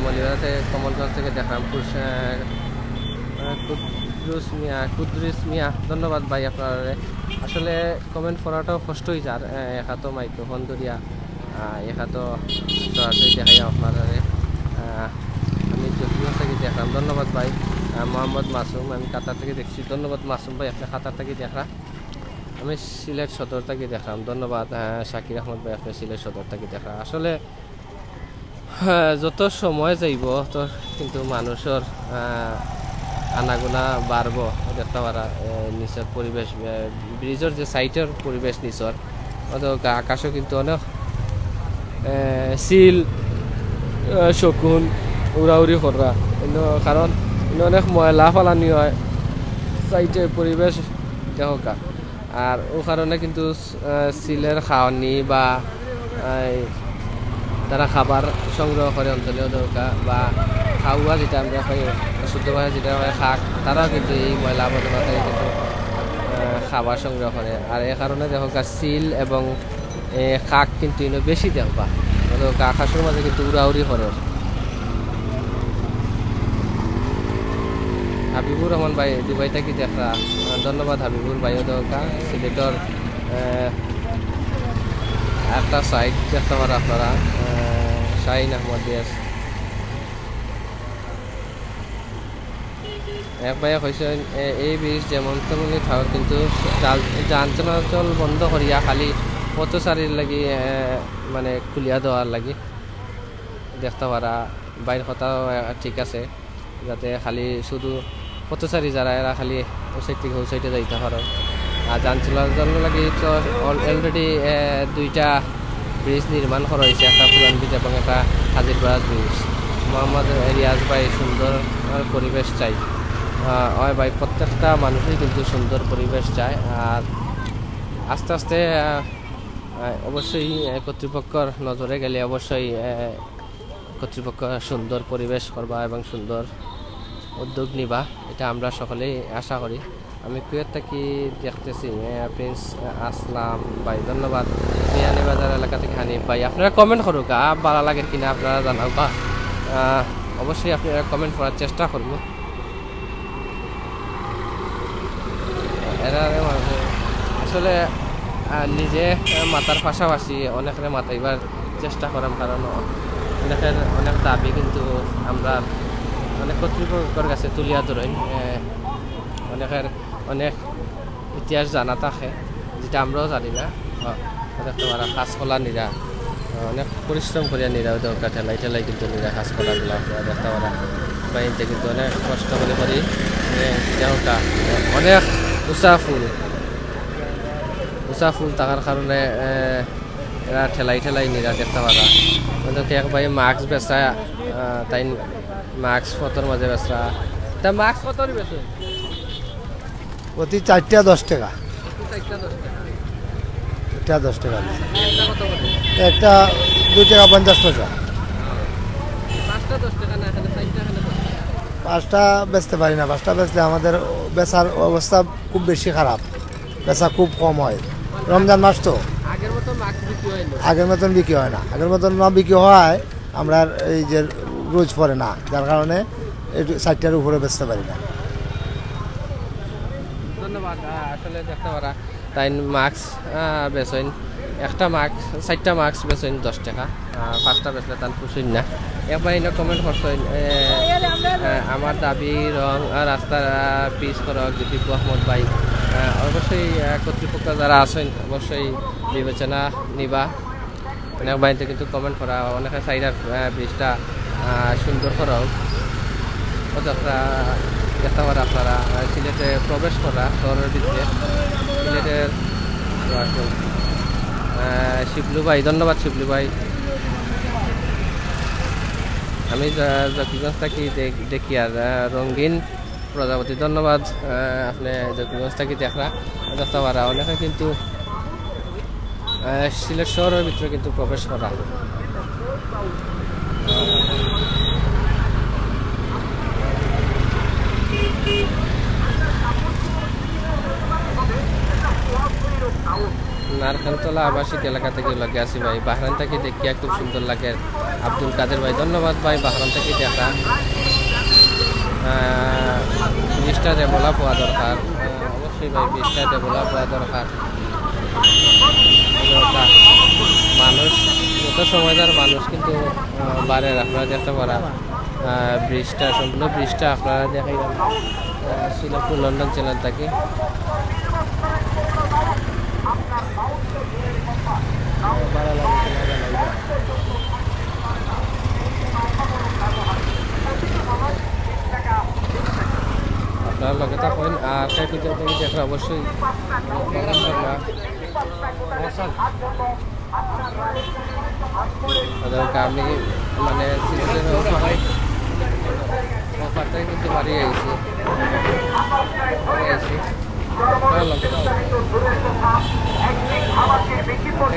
মলিবাজাতে কমলগঞ্জ থেকে দেখলাম, কুস- আহ, আহ, কুদ্রুস মিয়া, কুদ্রুস মিয়া, ধন্যবাদ ভাই আপনারে। আসলে কমেন্ট পড়াটাও কষ্ট হয়ে যার, আহ, একা তো মাইক্রোফোন ধরিয়া, আহ, একা তো সরাসরি দেখাই আপনারে। আহ, আমি জসিমপুর থেকে দেখলাম, ধন্যবাদ ভাই। আহ, মোহাম্মদ মাসুম, আমি কাতার থেকে দেখছি, ধন্যবাদ মাসুম ভাই, আপনি কাতার থেকে দেখরা। আমি সিলেট সদর থেকে দেখলাম, ধন্যবাদ। আহ, শাকির আহমদ ভাই, আপনি সিলেট সদর থেকে দেখরা। আসলে হ্যাঁ, যত সময় যাইব, তত কিন্তু মানুষের আহ, আনাগোনা বাড়বো। দেখতে পারা আহ, নিচের পরিবেশ, আহ, ব্রিজের যে সাইডের পরিবেশ নিচের, অত গা- আকাশও কিন্তু অনেক আহ, চিল, আহ, শকুন উড়াউড়ি করা। কিন্তু কারণ কিন্তু অনেক ময়লা ফালানি হয় সাইডে, পরিবেশ দেখোকা। আর ও কারণে কিন্তু আহ, চিলের খাওয়ানি বা এই, তারা খাবার সংগ্রহ করে অঞ্চলীয় দরকার বা খাওয়া যেটা আমরা খাই, শুদ্ধ ভাষায় যেটা হয় খাক, তারাও কিন্তু এই ময়লা আবর্জনা থেকে কিন্তু আহ, খাবার সংগ্রহ করে। আর এ কারণে দেখোকা চিল এবং এ, খাক কিন্তু ইনো বেশি দেখবা। দেখোকা আকাশের মাঝে কিন্তু উড়াউড়ি করে। হাবিবুর রহমান ভাই দুবাই থাকি দেখরা, আহ, ধন্যবাদ হাবিবুর ভাই। ওদকা সিলেটর আহ, একটা সাইড দেখতে পারা আপনারা, আহ, শাহিন আহমদ দেশ। এক ভাইয়ে কইছেন, এ, এই ব্রিজ যেমন তেমনই থাক, কিন্তু যান- যান চলাচল বন্ধ করিয়া খালি পথচারীর লাগি, এ, মানে খুলিয়া দেওয়ার লাগি। দেখতে পারা বাইর কথাও, এ, ঠিক আছে, যাতে খালি শুধু পথচারী যারা এরা খালি ও সাইড থেকে ও সাইডে যাইতে পারো। আর যান চলাচল লাগি তো অল- অলরেডি, এ, দুইটা ব্রিজ নির্মাণ করা হয়েছে, একটা পুরান ব্রিজ এবং একটা হাজিরপাড়া ব্রিজ। মোহাম্মদ রিয়াজ ভাই সুন্দর পরিবেশ চাই। আহ, হয় ভাই, প্রত্যেকটা মানুষই কিন্তু সুন্দর পরিবেশ চায়। আর আস্তে আস্তে, আহ, আহ, অবশ্যই, আহ, কর্তৃপক্ষর নজরে গেলে অবশ্যই, আহ, কর্তৃপক্ষ সুন্দর পরিবেশ করবা এবং সুন্দর উদ্যোগ নিবা, এটা আমরা সকলেই আশা করি। আমি কুয়েত থাকি দেখতেছি, আহ, প্রিন্স, আহ, আসলাম ভাই, ধন্যবাদ। বিয়ানীবাজার এলাকা থেকে হানিফ ভাই, আপনারা কমেন্ট করুকা, ভালো লাগে কিনা আপনারা জানাও বা, আহ, অবশ্যই আপনারা কমেন্ট করার চেষ্টা করবো। এরারে মাঝে আসলে, আহ, নিজে, আহ, মাতার পাশাপাশি অনেকরে মাতাইবার চেষ্টা করাম, কারণ অনেকের অনেক দাবি কিন্তু আমরা অনেক কর্তৃপক্ষের কাছে তুলিয়া ধরইন। আহ, অনেকের অনেক ইতিহাস জানা থাকে, যেটা আমরাও জানি না। আহ, দেখতে পারা কাজ করা নিরা, আহ, অনেক পরিশ্রম করিয়া নিরা, ওই দরকার ঠেলাই ঠেলাই কিন্তু নিরা কাজ করাগুলা আপনারা দেখতে পারা। বাড়িতে কিন্তু অনেক কষ্ট করে করি, মানে, যেমনটা অনেক উঁচা ফুল, উঁচা ফুল থাকার কারণে, আহ, ঠেলাই ঠেলাই নিরা দেখতা পারা। অউ দেখউক্কা এক ভাই মাস্ক বেচরা, আহ, তাইন মাস্ক ফতর মাঝে বেচরা। তে মাস্ক কত করি বেচইন? অতি চাইরটা দশ টেকা। অতি চাইরটা দশ টেকা। চাইরটা দশ টেকা। একটা কত করি? একটা দুই টেকা পঞ্চাশ পয়সা। পাঁচটা দশ টেকা না, এখানে চাইরটা, এখানে দশ টেকা। পাঁচটা বেচতে পারি না, পাঁচটা বেচলে আমাদের বেচার অবস্থা খুব বেশি খারাপ, বেচা খুব কম হয়। রমজান মাস তো। আগের মতো মাস্ক বিক্রি হয় না। আগের মতন বিক্রি হয় না, আগের মতন না বিক্রি হয়, আমরা এই যে রোজ পড়ে না, যার কারণে একটু চাইরটার উপরে বেচতে পারি না। ধন্যবাদ। আহ, আসলে দেখতা পারা তাইন মাস্ক, আহ, বেচইন, একটা মাস্ক, চাইরটা মাস্ক বেচইন দশ টেকা, আহ, পাঁচটা বেচলে তান পুষইন না। একবার ইনো কমেন্ট করছইন, এ, আহ, আমার দাবি রং আর রাস্তা, আহ, পিচ করক জিপি আহমদ ভাই। আহ, অবশ্যই, আহ, কর্তৃপক্ষ যারা আছইন অবশ্যই বিবেচনা নিবা। অনেক ভাইন্তে কিন্তু কমেন্ট করা, অনেকে চাইরা, আহ, ব্রিজটা, আহ, সুন্দর করা হোক। অত একটা দেখতা পারা আপনারা, আহ, সিলেটে প্রবেশ করা শহরের ভিতরে। সিলেটের, আহ, শিবলু ভাই, ধন্যবাদ শিবলু ভাই। আমি জ-, জকিগঞ্জ থাকি দেখ-, দেখি আর, আহ, রঙিন প্রজাপতি, ধন্যবাদ। আহ, আপনি জকিগঞ্জ থাকি দেখরা, দেখতা পারা। অনেকে কিন্তু, আহ, সিলেট শহরের ভিতরে কিন্তু প্রবেশ করা। নারকেলতলা আবাসিক এলাকা থাকি লগে আছি ভাই, বাহরাইন থাকি দেখিয়া খুব সুন্দর লাগে। আব্দুল কাদের ভাই, ধন্যবাদ ভাই, বাহরাইন থাকি দেখা। আহ, ব্রিজটা ডেভেলপ হওয়া দরকার। আহ, অবশ্যই ভাই, ব্রিজটা ডেভেলপ হওয়া দরকার। মানুষ, যত সময় যার মানুষ কিন্তু, আহ, বাড়ের, আপনারা দেখতা পারা। আহ, ব্রিজটা, সম্পূর্ণ ব্রিজটা আপনারা দেখাইলাম, আহ, সিলেট টু লন্ডন চ্যানেল থাকি। আপনারা লগে থাকইন, আর কে কোথা থাকি দেখরা অবশ্যই comment করবা। অউ দেখউক্কা আমি মানে সিলেটের অউ পার, অউ পার থাকি কিন্তু বাড়ি আইছি, বাড়ি আইছি। ভালা লাগছে।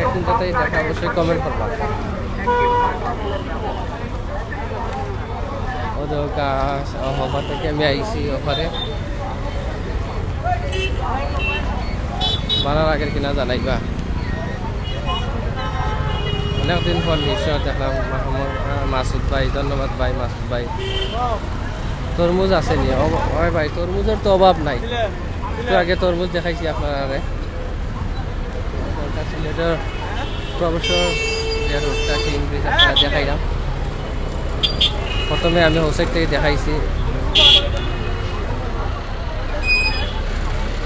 এখন কোথায় দেখা অবশ্যই comment করবা। অউ দেখউক্কা, অউ পার থাকি আমি আইছি, অউ পারে। ভালা লাগের কিনা জানাইবা। অনেকদিন পর নিশ্চয় দেখলাম মাহমুদ, আহ, মাসুদ ভাই, ধন্যবাদ ভাই, মাসুদ ভাই। তরমুজ আছে নি? অ-, অয় ভাই, তরমুজর তো অভাব নাই। একটু আগে তরমুজ দেখাইছি আপনারারে। সিলেটর প্রবেশর যে রোডটা, কিং ব্রিজ আপনারা দেখাইলাম। প্রথমে আমি অউ সাইড থাকি দেখাইছি,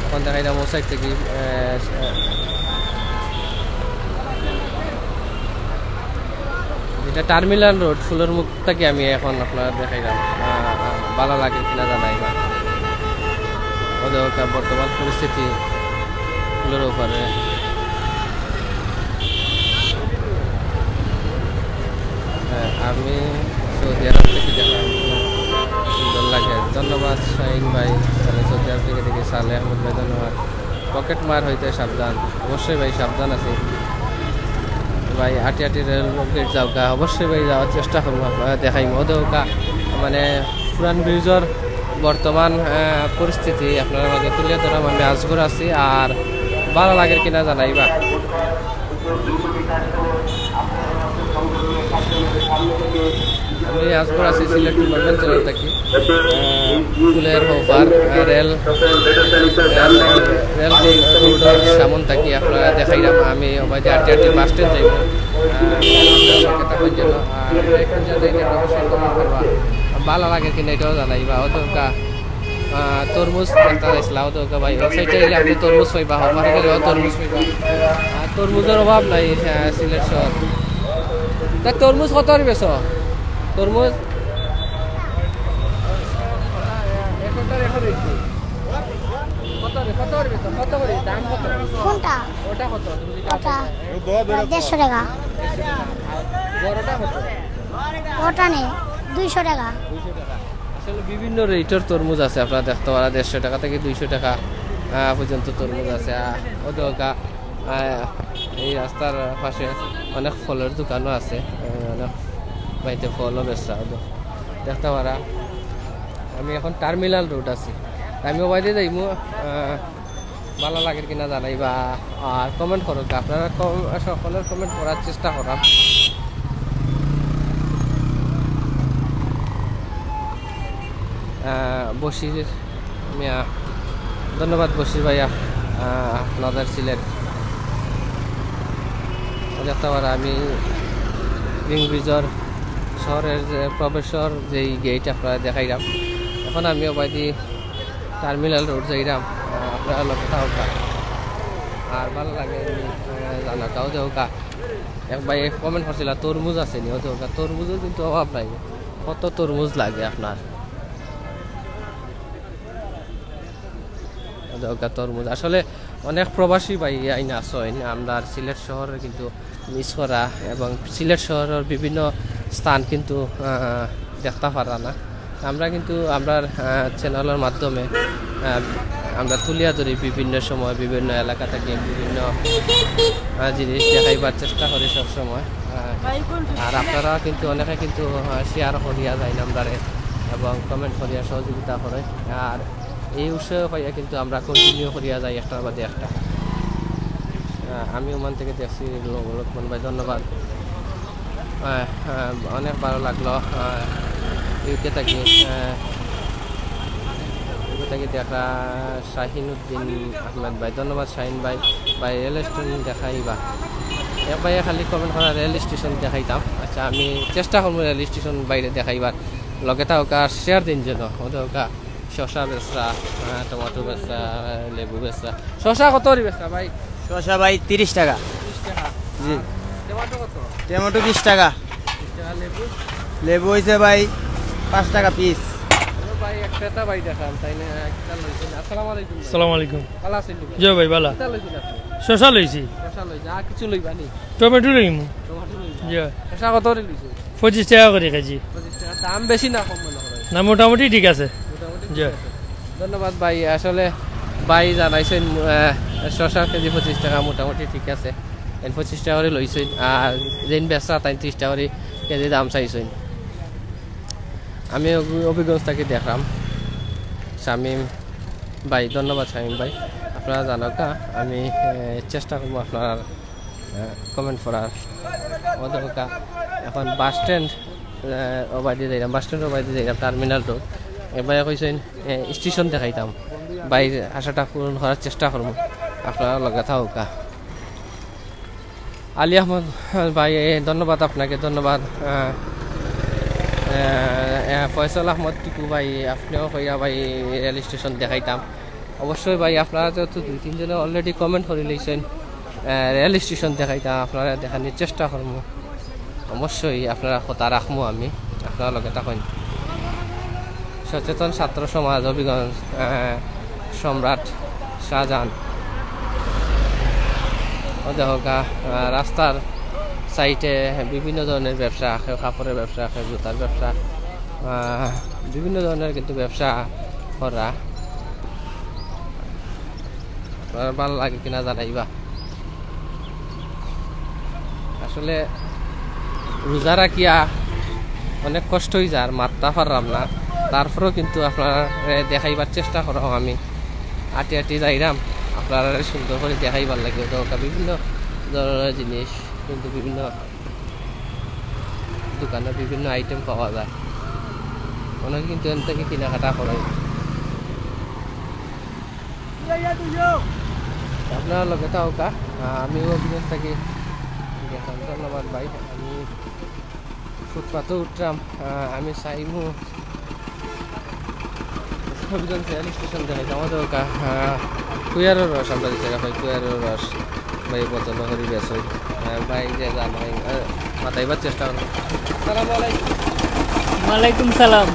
এখন দেখাইলাম অউ সাইড থাকি। আহ, যেটা টার্মিনাল রোড, ফুলর মুখ থাকি আমি এখন আপনারারে দেখাইলাম। আহ, আহ, ভালা লাগে কিনা জানাইবা। অউ দেখউক্কা বর্তমান পরিস্থিতি ফুলর অউ পারে। হ্যাঁ, আমি সৌদি আরব থাকি দেখলাম, সুন্দর লাগে। ধন্যবাদ শাহিন ভাই, সালে সৌদি আরব থাকি দেখি, সালে আহমদ ভাই, ধন্যবাদ। পকেট মার হইতে সাবধান। অবশ্যই ভাই, সাবধান আছি ভাই। আটি আটি রেল গেট যাউক্কা, অবশ্যই ভাই যাওয়ার চেষ্টা করমু, আপনারারে দেখাইমু। অউ দেখউক্কা মানে পুরান ব্রিজর বর্তমান, আহ, পরিস্থিতি আপনারার মাঝে তুলিয়া ধরলাম। আমি আজগর আছি, আর ভালা লাগের কিনা জানাইবা। আমি আজগর আছি সিলেট টু লন্ডন চ্যানেল থাকি। আহ, ফুলর অউ পার, আহ, রেল, রেল, রেল রোডর সামন থাকি আপনারারে দেখাইলাম। আমি অবায়দি আটি আটি বাস স্ট্যান্ড যাইমু। আহ, কথা কইছিল, আহ, এখন যাতে এটা অবশ্যই comment করবা। ভালা লাগে কিনা এটাও জানাইবা। অউ দেখউক্কা আহ, তরমুজ দেখতা চাইছিলা, অউ দেখউক্কা ভাই, অউ সাইডে আইলে আপনি তরমুজ পাইবা, অউ পারে গেলেও তরমুজ পাইবা। আর তরমুজর অভাব নাই, আহ, সিলেট শহর। তে তরমুজ কত করি বেচো? তরমুজ? কত করি, কত করি বেচো? কত করি? দাম কত? কোনটা? ওটা দেড়শো টাকা। বড়টা কত? ওটা নেই, দুইশো টাকা। দুইশো টাকা। আসলে বিভিন্ন রেটর তরমুজ আছে, আপনারা দেখতে পারা দেড়শো টাকা থেকে দুইশো টাকা আহ, পর্যন্ত তরমুজ আছে। আহ, ও দোকা আহ, এই রাস্তার পাশে অনেক ফলের দোকানও আছে। আহ, অনেক বাড়িতে ফলও বেচরা হতো দেখতে পারা। আমি এখন টার্মিনাল রোড আছি, আমি ওবায়দি যাইমু। আহ, ভালা লাগের কিনা জানাইবা, আর কমেন্ট করো, আপনারা কম-, সকলের কমেন্ট করার চেষ্টা করাম। আহ, বশির মিয়া, ধন্যবাদ বশির ভাইয়া, আহ, আপনাদের সিলেট। দেখতে পারা আমি রিং ব্রিজর শহরের যে প্রবেশর যেই গেট আপনারা দেখাইলাম, এখন আমি ওবায়দি টার্মিনাল রোড যাইরাম। আহ, আপনারা লগে থাকবা, আর ভালা লাগে আহ, জানাটাও দেওকা। এক ভাই কমেন্ট করছিলা, তরমুজ আছে নি? ওদের ওটা তরমুজও কিন্তু অভাব নাই, কত তরমুজ লাগে আপনার। ওদের ওটা তরমুজ আসলে অনেক প্রবাসী ভাই আইন আছইন, আমরা সিলেট শহরে কিন্তু মিস করা এবং সিলেট শহরের বিভিন্ন স্থান কিন্তু আহ, দেখতে পারা না। আমরা কিন্তু আমরার আহ, চ্যানেলের মাধ্যমে আহ, আমরা তুলিয়া ধরি বিভিন্ন সময় বিভিন্ন এলাকা থেকে বিভিন্ন আহ, জিনিস দেখাইবার চেষ্টা করি সবসময়। আহ, আর আপনারা কিন্তু অনেকে কিন্তু শেয়ার করিয়া যাইন আমরারে এবং কমেন্ট করিয়া সহযোগিতা করে। আর এই উৎসাহ পাইয়া কিন্তু আমরা কন্টিনিউ করিয়া যাই একটার বাদে একটা। আহ, আমি ওমান থেকে দেখছি লো-, লোকমান ভাই, ধন্যবাদ। আহ, আহ, অনেক ভালো লাগলো। আহ, ইউকে থাকি, আহ, ইউকে থাকি দেখা শাহিন উদ্দিন আহমেদ ভাই, ধন্যবাদ শাহিন ভাই। ভাই রেল স্টেশন দেখাইবা। এক ভাইয়ে খালি কমেন্ট করা রেল স্টেশন দেখাইতাম। আচ্ছা, আমি চেষ্টা করবো রেল স্টেশন বাইরে দেখাইবার। লগে থাকা শেয়ার দিন যেন, ওদের ওকা শসা বেচরা, আহ, টমেটো বেচরা, লেবু বেচরা। শসা কত করি বেচরা ভাই? শসা ভাই তিরিশ টাকা। তিরিশ টাকা। জি। আর টমেটো কত? টমেটো বিশ টাকা। বিশ টাকা। লেবু? লেবু হইছে ভাই পাঁচ টাকা পিস। হ্যালো ভাই, এক ক্রেতা ভাই দেখান, তাই না? একটা লইছেন। আসসালামু আলাইকুম ভাই। আসসালামু আলাইকুম। ভালো আছেন নি ভাই? জি ভাই, ভালো। কিতা লইছেন আপনি? শসা লইছি। শসা লইছেন, আর কিছু লইবা নি? টমেটো লইমু। টমেটো লইবা? জি। শসা কত করি লইছেন? পঁচিশ টাকা করি কেজি। পঁচিশ টাকা। দাম বেশি না কম মনে হয়? না, মোটামুটি ঠিক আছে। মোটামুটি ঠিক জি। আছে। ধন্যবাদ ভাই। আসলে ভাই জানাইছেন, আহ, শসা কেজি পঁচিশ টাকা, মোটামুটি ঠিক আছে। এন পঁচিশ টাকা করি লইছেন, আর যেন বেচরা তাই তিরিশ টাকা করি কেজি দাম চাইছেন। আমি অভি-, অভিগঞ্জ থাকি দেখলাম শামীম ভাই, ধন্যবাদ শামীম ভাই। আপনারা জানাউক্কা, আমি, আহ, চেষ্টা করবো আপনারা আহ, কমেন্ট করার। ওদের ওটা এখন বাস স্ট্যান্ড, আহ, ওবায়দি যাইরাম, বাস স্ট্যান্ড ওবায়দি যাইরাম, টার্মিনাল রোড। এ ভাইয়ে কইছেন, আহ, স্টেশন দেখাইতাম। ভাইর আশাটা পূরণ করার চেষ্টা করবো। আপনারা লগে থাকুক্কা। আলী আহমদ ভাই, এ, ধন্যবাদ আপনাকে, ধন্যবাদ। আহ, আহ, আহ, ফয়সাল আহমদ টিপু ভাই, আপনেও কইরা ভাই রেল স্টেশন দেখাইতাম। অবশ্যই ভাই, আপনারা যেহেতু দুই তিনজনে already কমেন্ট করি লইছেন, আহ, রেল স্টেশন দেখাইতাম, আপনারা দেখানির চেষ্টা করমু। অবশ্যই আপনারা কথা রাখমু আমি, আপনারা লগে থাকইন। সচেতন ছাত্র সমাজ, হবিগঞ্জ, আহ, সম্রাট শাহজাহান। ও দেখো গা, আহ, রাস্তার সাইডে বিভিন্ন ধরনের ব্যবসা, কেউ কাপড়ের ব্যবসা, কেউ জুতার ব্যবসা, আহ, বিভিন্ন ধরনের কিন্তু ব্যবসা করা। আপনার ভালা লাগে কিনা জানাইবা। আসলে রোজা রাখিয়া অনেক কষ্ট অই যার, মাততা পাররাম না, তারপরেও কিন্তু আপনারারে দেখাইবার চেষ্টা কররাম আমি। আটি আটি যাইরাম, আপনারারে সুন্দর করি দেখাইবার লাগি। তো বিভিন্ন ধরনের জিনিস কিন্তু বিভিন্ন দোকানে বিভিন্ন আইটেম পাওয়া যায়। অনেকে কিন্তু এন থাকি কেনাকাটা করে। আপনারা লগে থাকুক্কা, আহ, আমিও অভিগঞ্জ থাকি। ধন্যবাদ ভাই, আমি ফুটপাতও উঠলাম। আহ, আমি চাইমু হবিগঞ্জ রেল স্টেশন দেখাইতাম। আমাদের ওকা, আহ, কুয়ারর রস আমরা দিতে পাই, কুয়ারর রস। ভাই বোতল করি বেচই। আহ, ভাই যে জানো, আহ, মাতাইবার চেষ্টা করো। আসসালামু আলাইকুম। ওয়ালাইকুম সালাম।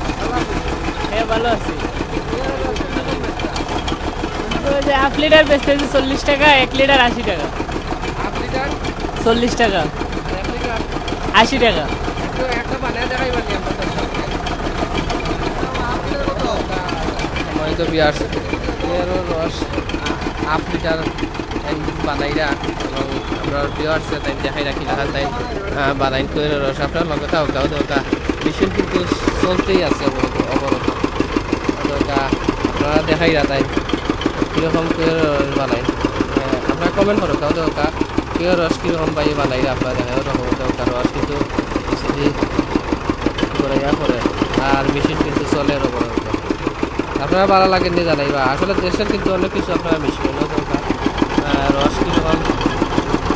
হ্যাঁ, ভালো আছি। ওই যে হাফ লিটার বেচতেছি চল্লিশ টাকা, এক লিটার আশি টাকা। Half litre? চল্লিশ টাকা। আর এক লিটার? আশি টাকা। তো একটা বানায় দেখাই পারি আমরা তো। সম্মানিত ভিউয়ার্স, এর রস হাফ লিটার বানাইরা এবং আমরা ভিউয়ার্স তাই দেখাই রাখি না তাই বানাইন করে রস আপনার লগে থাকো। ওটা মেশিন কিন্তু চলতেই আছে অবরত, অবরত। ওটা আপনারা দেখাইরা তাই কীরকম করে রস বানাইন। আপনারা কমেন্ট করো, তাও তো ওটা কেউ রস কীরকম পাই বানাইরা আপনারা দেখাই। ওরকম ওটা রস কিন্তু সিদ্ধি করে ইয়া করে, আর মেশিন কিন্তু চলে অবরত। আপনারা ভালা লাগে নি জানাইবা। আসলে দেশের কিন্তু অনেক কিছু আপনারা মিস করেন, ওই দরকার। আহ, রস কীরকম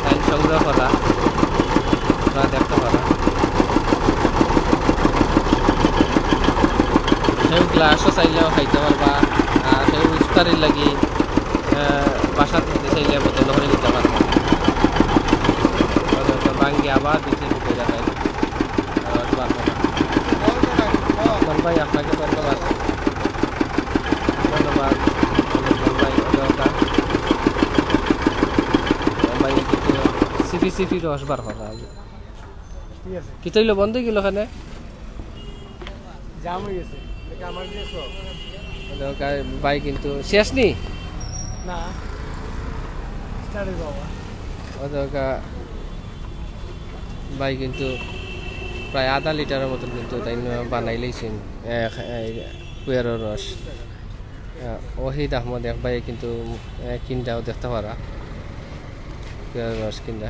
লাইন সংগ্রহ করা, আপনারা দেখতে পারা। কেউ গ্লাসও চাইলেও খাইতে পারবা, আর কেউ ইফতারির লাগি, আহ, বাসাত নিতে চাইলে বোতল করে নিতে পারবা। ওই দরকার ভাঙ্গি আবার দিতে ঢুকে যাবে। আহ, বারো। রহমান ভাই, আপনাকে ধন্যবাদ। ধন্যবাদ, রহমান ভাই, ওটা ওটা। ভাই, একটু সিপি সিপি রস বার করা। ঠিক আছে। কিতা অইলো, বন্ধ অই গেল কেনে? জাম অই গেছে। এটা আমার দিয়ে সব। ওটা ওটা, ভাই, কিন্তু শেষ নি? না। স্টার্ট অইবো আবার। ওটা ওটা, ভাই কিন্তু প্রায় আধা লিটারের মতন কিন্তু তাই বানাই লইছেন, এ, এ, কুয়ারর রস। আহ, ওহিদ আহমদ এক ভাই কিন্তু, আহ, কিনটাও দেখতে পারা। কুয়ারর রস কিনটা।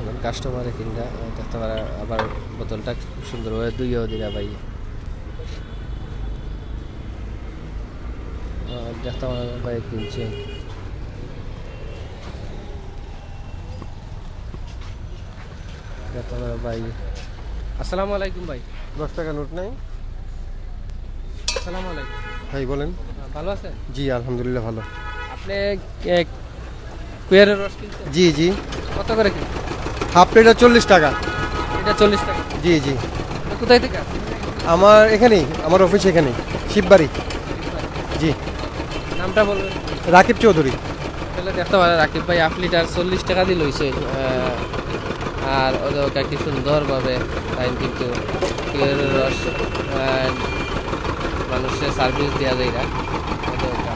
এখন কাস্টমারে কিনটা, আহ, দেখতে পারা। আবার বোতলটা খুব সুন্দরভাবে ধুইয়াও দিলা ভাই। আহ, দেখতে পারা ভাই কিনছে। দেখতে পারা ভাই। আসসালামু আলাইকুম ভাই। দশ টাকা নোট নাই? আসসালামু আলাইকুম। ভাই বলেন। আহ, ভালো আছেন? জি, আলহামদুলিল্লাহ ভালো। আপনি, এ, কুয়ারর রস কিনছেন? জি, জি। কত করে কিনছেন? হাফ লিটার চল্লিশ টাকা। এটা চল্লিশ টাকা? জি, জি। আপনি কোথায় থেকে আসছেন? আমার এখানেই, আমার অফিস এখানেই, শিববাড়ি। জি। নামটা বলবেন? রাকিব চৌধুরী। তাহলে দেখতে পারা রাকিব ভাই হাফ লিটার চল্লিশ টাকা দিয়ে লইছে। আহ, আর ওদের কাকি সুন্দরভাবে তাই কিন্তু কুয়ারর রস, আহ, মানুষের সার্ভিস দেওয়া যায় না। ওদের ওটা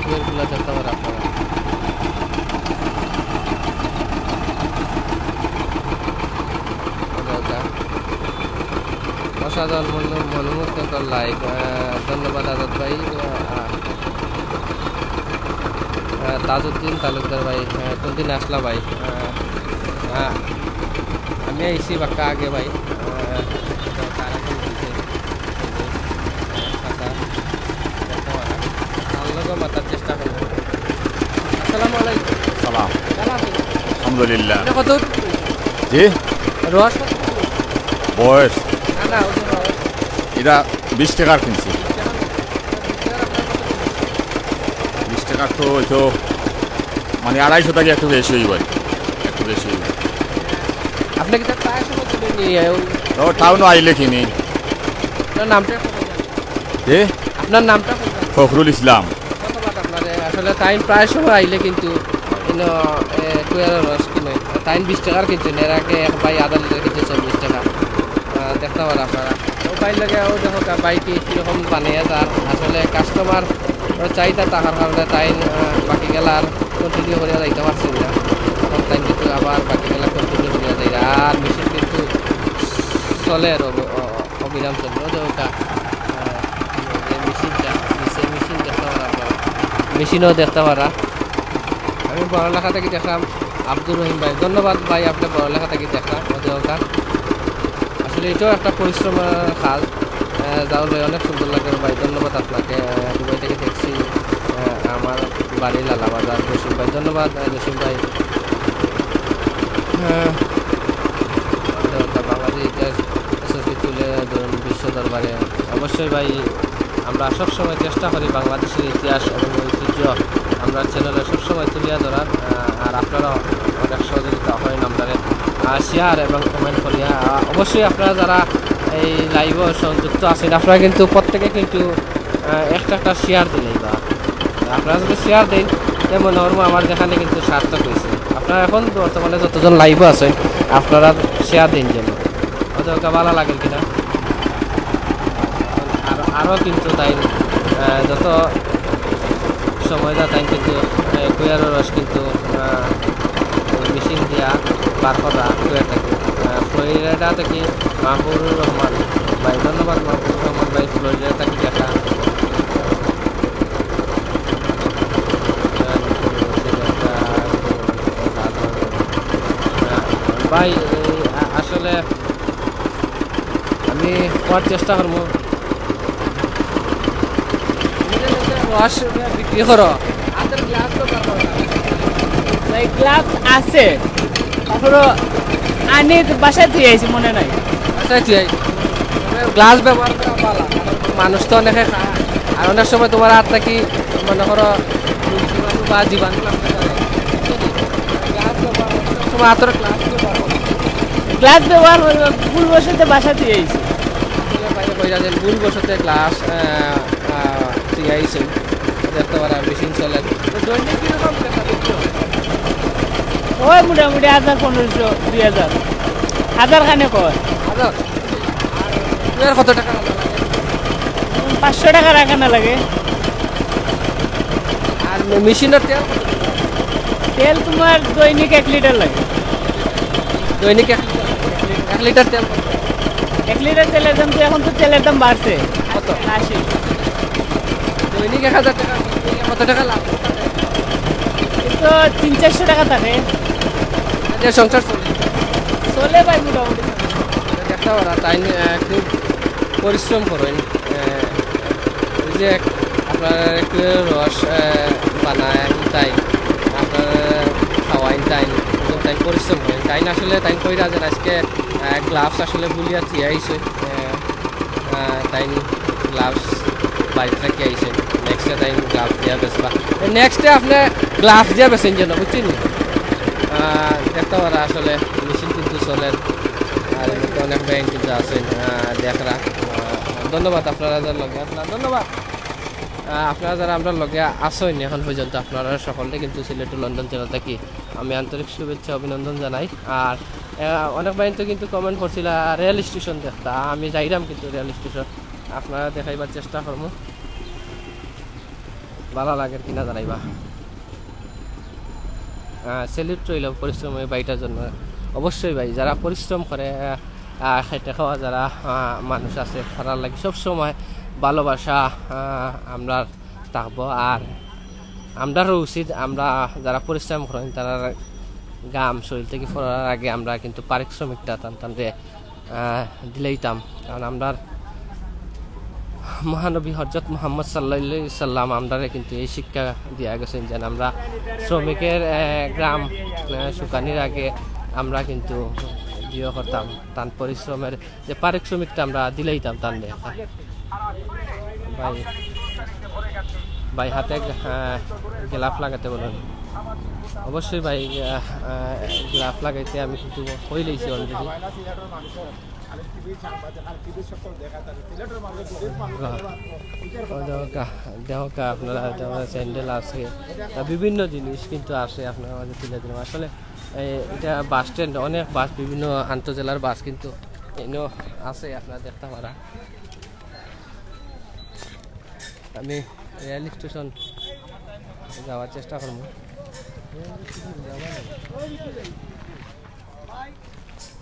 কুয়ারগুলা দেখতে পারা আপনারা। ওদের ওটা অসাধারণ মনো-, মনোমুগ্ধকর লাইভ। আহ, ধন্যবাদ আজাদ ভাই। আহ, আহ, তাজউদ্দিন তালুকদার ভাই, আহ, কোনদিন আসলা ভাই? আহ, আহ, আমি আইছি বাক্কা আগে ভাই। আহ, তার আগে বলতে, এই যে, আহ, চাচা, দেখতে পারা। তার লগে মাতার চেষ্টা করবো। আসসালামু আলাইকুম। সালাম। ভালো আছেন? আলহামদুলিল্লাহ। এটা কত? জি? রস কত? বয়স? না, না, ওই যে রস। এটা বিশ টাকার কিনছি। বিশ টাকার তো হয়তো মানে আড়াইশো টাকা একটু বেশি হইব আর কি, একটু বেশি হইব। আপনি কি তার প্রায় সময় কিনে নিয়ে, ও টাউনও আইলে কিনি। আপনার নামটা একটু বলবেন? কে? আপনার নামটা বলবেন? ফখরুল ইসলাম। ধন্যবাদ আপনারে। আসলে তাইন প্রায় সময় আইলে কিন্তু ইনো, এ, কুয়ারর রস কিনে। তাইন বিশ টাকার কিনছেন, এর আগে এক ভাই আধা লিটার কিনছে চল্লিশ টাকা। আহ, দেখতে পারা আপনারা। ও ভাইর লগে, ও দেখো কা-, ভাই কি, কিরকম বানাইয়া যার। আসলে কাস্টমার ও চাহিদা থাকার কারণে তাইন, আহ, বাকি গেলা আর কন্টিনিউ করিয়া যাইতে পারছেন না। এখন তাইন কিন্তু আবার বাকি গেলা কন্টিনিউ করিয়া যাইরা। আর মেশিন কিন্তু চলে আর অব-, অ-, অবিরাম চলে। ও দেখো কা-, আহ, এই মেশিনটা, এই মেশিন দেখতে পারা আপনারা। মেশিনও দেখতে পারা। আমি বড়লেখা থাকি দেখলাম আব্দুর রহিম ভাই। ধন্যবাদ ভাই, আপনি বড়লেখা থাকি দেখলাম। ও দেখো কা-, আসলে এটাও একটা পরিশ্রমের কাজ। আহ, যাও ভাই, অনেক সুন্দর লাগে ভাই, ধন্যবাদ আপনাকে। আহ, দুবাই থেকে দেখছি, আহ, আমার বাড়ি লালাবাজার, জসিম ভাই, ধন্যবাদ, আহ, জসিম ভাই। আহ, বাংলাদেশ ইতিহাস এসএসসি তুলে ধরুন বিশ্ব দরবারে। অবশ্যই ভাই, আমরা সবসময় চেষ্টা করি বাংলাদেশের ইতিহাস এবং ঐতিহ্য আমরা চ্যানেলে সবসময় তুলিয়া ধরার, আহ, আর আপনারা অনেক সহযোগিতা করেন আমরারে, আহ, শেয়ার এবং কমেন্ট করিয়া। আহ, অবশ্যই আপনারা যারা এই লাইভও সংযুক্ত আছেন, আপনারা কিন্তু প্রত্যেকে কিন্তু, আহ, একটা একটা শেয়ার দিলেই বা আপনারা যদি শেয়ার দেন, তে মনে করবো আমার যেখানে কিন্তু সার্থক হয়েছে। আপনারা এখন বর্তমানে যতজন লাইভও আছেন, আপনারা শেয়ার দিন যেন, হয়তো ওকে ভালো লাগে কিনা। আর আরও কিন্তু তাই, আহ, যত সময় যা তাই কিন্তু, আহ, কুয়ারো রস কিন্তু, আহ, মেশিন দিয়া বার করা হয়ে থাকে। আহ, ফ্লোরিডা থেকে মাহবুবুর রহমান ভাই, ধন্যবাদ মাহবুবুর রহমান ভাই, ফ্লোরিডা থেকে দেখা। ভাই, এই আ-, আসলে আমি করার চেষ্টা করবো। রস বিক্রি করো। হাতের গ্লাভস তো ব্যবহার করো না। ভাই, গ্লাভস আছে, তারপরও আনি বাসায় থুই আইছি, মনে নাই। বাসায় থুই আইছি। তবে গ্লাভস ব্যবহার করা ভালো। মানুষ তো অনেকে খায়, আর অনেক সময় তোমার হাত থাকি মনে করো জীবাণু বা জীবাণু লাগতে পারে। গ্লাভস ব্যবহার করো, সবসময় হাতের গ্লাভস ব্যবহার করো। গ্লাভস ব্যবহার করবো, ভুলবশত বাসায় থুই আইছি। আসলে ভাই কইরা যে ভুলবশত গ্লাভস, আহ, আহ, থুই আইছি। দেখতে পারা মেশিন চলে। তো দৈনিক কিরকম বেচা বিক্রি হয়? ওই মোটামুটি হাজার, পনেরোশো, দুই হাজার, হাজার খানেক হয়। হাজার? আর কত টাকা আনা লাগে? পাঁচশো টাকা রাখা না লাগে। আর মেশিনের তেল? তেল তোমার দৈনিক এক লিটার লাগে। দৈনিক এক লিটার? এক লিটার তেল কত? এক লিটার তেলের দাম তো, এখন তো তেলের দাম বাড়ছে। কত? আশি। দৈনিক এক হাজার টাকা, কত টাকা লাভ? এই তো তিন চারশো টাকা থাকে। যে সংসার চলে? চলে ভাই মোটামুটি। দেখতে পারা তাই, আহ, খুব পরিশ্রম করেন। আহ, ওই যে আপনার একটু রস, আহ, বানায় তাই, আপনার খাওয়াইন তাই, তাই পরিশ্রম করেন। তাই আসলে তাই কইরা যে আজকে, আহ, গ্লাভস আসলে ভুলিয়া থুই আইছে। আহ, আহ, তাই গ্লাভস বাড়িত রাখি আইছে, নেক্সটে তাই গ্লাভস দিয়া বেচবা। নেক্সটে আপনি গ্লাভস দিয়া বেচেন যেন, বুঝছেন নি? আহ, দেখতে পারা আসলে মেশিন কিন্তু চলের, আর এর মধ্যে অনেক ব্যাংক কিন্তু আছে, আহ, দেখরা। আহ, ধন্যবাদ আপনারা যারা লগে, আপনারা ধন্যবাদ। আহ, আপনারা যারা আমরা লগে আছেন এখন পর্যন্ত, আপনারা সকলকে কিন্তু সিলেট টু লন্ডন চ্যানেল থাকি আমি আন্তরিক শুভেচ্ছা অভিনন্দন জানাই। আর, আহ, অনেক ভাই তো কিন্তু কমেন্ট করছিল, আহ, রেল স্টেশন দেখতা, আমি যাইরাম কিন্তু রেল স্টেশন, আপনারা দেখাইবার চেষ্টা করবো। ভালো লাগে কিনা জানাইবা। আহ, স্যালুট রইল পরিশ্রমী ভাইটার জন্য। অবশ্যই ভাই, যারা পরিশ্রম করে, আহ, আহ, খেটে খাওয়া যারা, আহ, মানুষ আছে, তারার লাগি সব সময় ভালোবাসা, আহ, আমরা থাকবো। আর আমরারও উচিত, আমরা যারা পরিশ্রম করেন, তারার ঘাম শরীর থেকে পড়ার আগে আমরা কিন্তু পারিশ্রমিকটা তান তানরে, আহ, দিলাইতাম। কারণ আমরার মহানবী হজরত মোহাম্মদ সাল্লাল্লাহু আলাইহি সাল্লাম আমরারে কিন্তু এই শিক্ষা দিয়া গেছেন যে আমরা শ্রমিকের, আহ, ঘাম, আহ, শুকানির আগে আমরা কিন্তু ইয়ে করতাম, তান পরিশ্রমের যে পারিশ্রমিকটা আমরা দিলাইতাম তানরে। ভাই, ভাই হাতে, আহ, গ্লাভ লাগাইতে বলুন। অবশ্যই ভাই, আহ, আহ, গ্লাভ লাগাইতে আমি কিন্তু কইলাইছি already। ওই দেখো কা-, দেখো কা, আপনারা, এটা আমার স্যান্ডেল আছে, আহ, বিভিন্ন জিনিস কিন্তু আছে আপনার মাঝে তুলে দিলাম। আসলে এই, এটা বাস স্ট্যান্ড, অনেক বাস, বিভিন্ন আন্তজেলার বাস কিন্তু এনো আছে, আপনারা দেখতে পারা। আমি রেল স্টেশন যাওয়ার চেষ্টা করবো।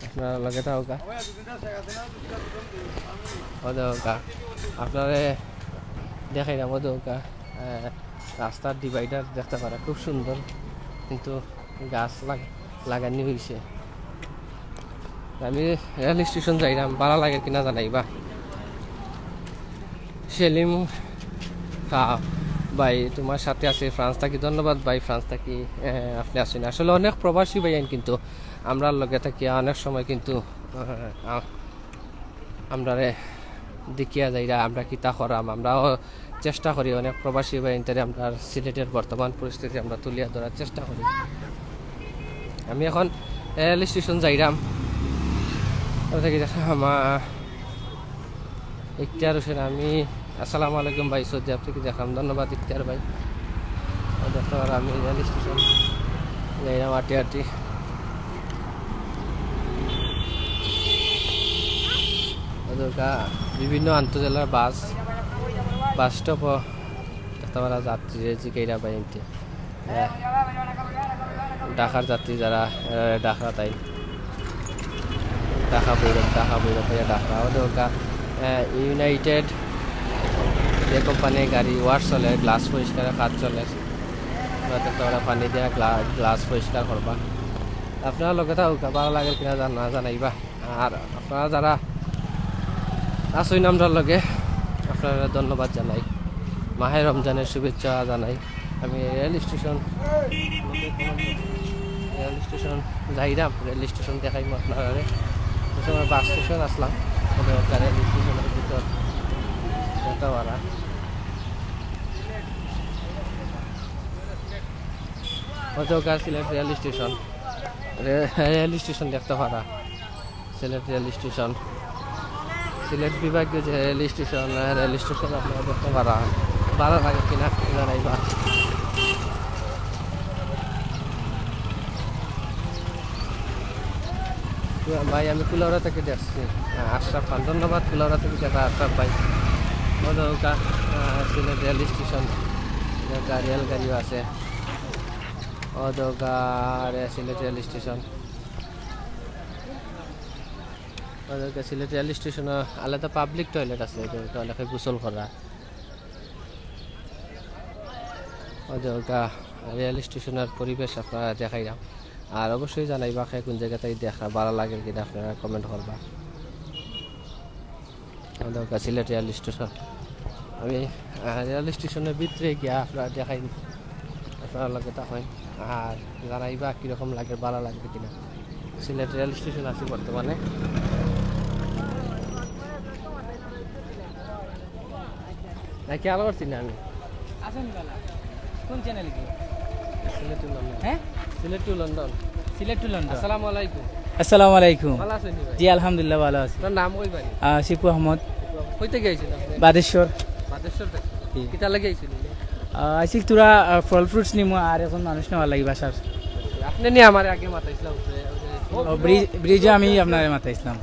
আপনারা লগে থাকউক্কা। ও দেখউক্কা, আপনারে দেখাইলাম, ও দেখউক্কা, আহ, রাস্তার ডিভাইডার দেখতে পারা খুব সুন্দর, কিন্তু গাছ লাগ-, লাগানি হইছে। আমি রেল স্টেশন যাইরাম, ভালা লাগে কিনা জানাইবা। সেলিম খা ভাই, তোমার সাথে আছে ফ্রান্স থাকি, ধন্যবাদ ভাই, ফ্রান্স থাকি, আহ, আপনি আছেন। আসলে অনেক প্রবাসী ভাই আইন কিন্তু আমরার লগে থাকিয়া অনেক সময় কিন্তু, আহ, আহ, আমরারে দেখিয়া যাইরা, আমরা কিতা করাম, আমরাও চেষ্টা করি অনেক প্রবাসী ভাই ইনতারে আমরার সিলেটের বর্তমান পরিস্থিতি আমরা তুলিয়া ধরার চেষ্টা করি। আমি এখন রেল স্টেশন যাইরাম, ওটা কি দেখা আমা-, ইখতিয়ার হোসেন, আমি, আসসালামু আলাইকুম ভাই, সৌদি আরব থাকি দেখলাম, ধন্যবাদ ইখতিয়ার ভাই। ও দেখতে পারো আমি রেল স্টেশন যাইলাম আটি আটি। ও দরকার বিভিন্ন আন্তজেলার বাস, বাস স্টপও দেখতে পারা যাত্রীরে জিকাইরা ভাই ইনতে। ঢাকার যাত্রী যারা, এরা ঢাকা তাই। ঢাকা বৈরব, ঢাকা বৈরব ভাইয়া ঢাকা। ও দরকার, আহ, ইউনাইটেড যে কোম্পানির গাড়ি ওয়াশ চলে, গ্লাস পরিষ্কারের কাজ চলে। ওরা তো ওরা পানি দিয়া গ্লা-, গ্লাস পরিষ্কার করবা। আপনারা লগে থাকউক্কা, ভালা লাগে কিনা জানা, জানাইবা। আর আপনারা যারা আছইন আমরার লগে, আপনারারে ধন্যবাদ জানাই, মাহে রমজানের শুভেচ্ছা জানাই। আমি রেল স্টেশন, রেল স্টেশন যাইরাম, রেল স্টেশন দেখাইমু আপনারারে। অউ সময় বাস স্টেশন আছলাম, তবে একটা রেল স্টেশনের ভিতর যেতে পারা। অউ যে সিলেট রেল স্টেশন, রে-, রেল স্টেশন দেখতে পারা। সিলেট রেল স্টেশন, সিলেট বিভাগীয় যে রেল স্টেশন, আহ, রেল স্টেশন আপনারা দেখতে পারা। ভালা লাগে কিনা জানাইবা। ভাই, আমি কুলাউড়া থাকি দেখছি। আহ, আশরাফ খান, ধন্যবাদ কুলাউড়া থাকি দেখা আশরাফ ভাই। ও দরকার, আহ, সিলেট রেল স্টেশন, দরকার রেল গাড়িও আছে। ও দরকার সিলেট রেল স্টেশন। ওদেরকে সিলেট রেল স্টেশনে আলাদা পাবলিক টয়লেট আছে, তো অনেকে গোসল করা। ওদেরকে রেল স্টেশনের পরিবেশ আপনারা দেখাইলাম। আর অবশ্যই জানাইবা কে কোন জায়গাতে দেখরা, ভালা লাগে কিনা আপনারা কমেন্ট করবা। ওদেরকে সিলেট রেল স্টেশন, আমি, আহ, রেল স্টেশনের ভিতরে গিয়া আপনারা দেখাই, আপনারা লগে থাকইন। আর জানাইবা কিরকম লাগে, ভালা লাগে কিনা। সিলেট রেল স্টেশন আছি বর্তমানে। না, খেয়াল করছি না আমি। আছেন বালা। কোন চ্যানেল কি? Sylhet to London. হ্যাঁ? Sylhet to London. Sylhet to London. আসসালামু আলাইকুম। আসসালামু আলাইকুম। ভালা আছইন নি ভাই? জি, আলহামদুলিল্লাহ, ভালা আছি। আপনার নাম কই ভাই? আহ, শিপু আহমদ। কই থাকি আইছইন আপনি? বাদেশ্বর। বাদেশ্বর থাকি? জি। কিতা লাগি আইছইন? আহ, আইছি থুড়া, আহ, ফল fruits নিমু আর একজন মানুষ নেওয়ার লাগি বাসার। আপনি নি আমারে আগে মাতাইছলা উপরে, ওই যে ও, ব্রিজ, ব্রিজে আমি আপনারে মাতাইছলাম।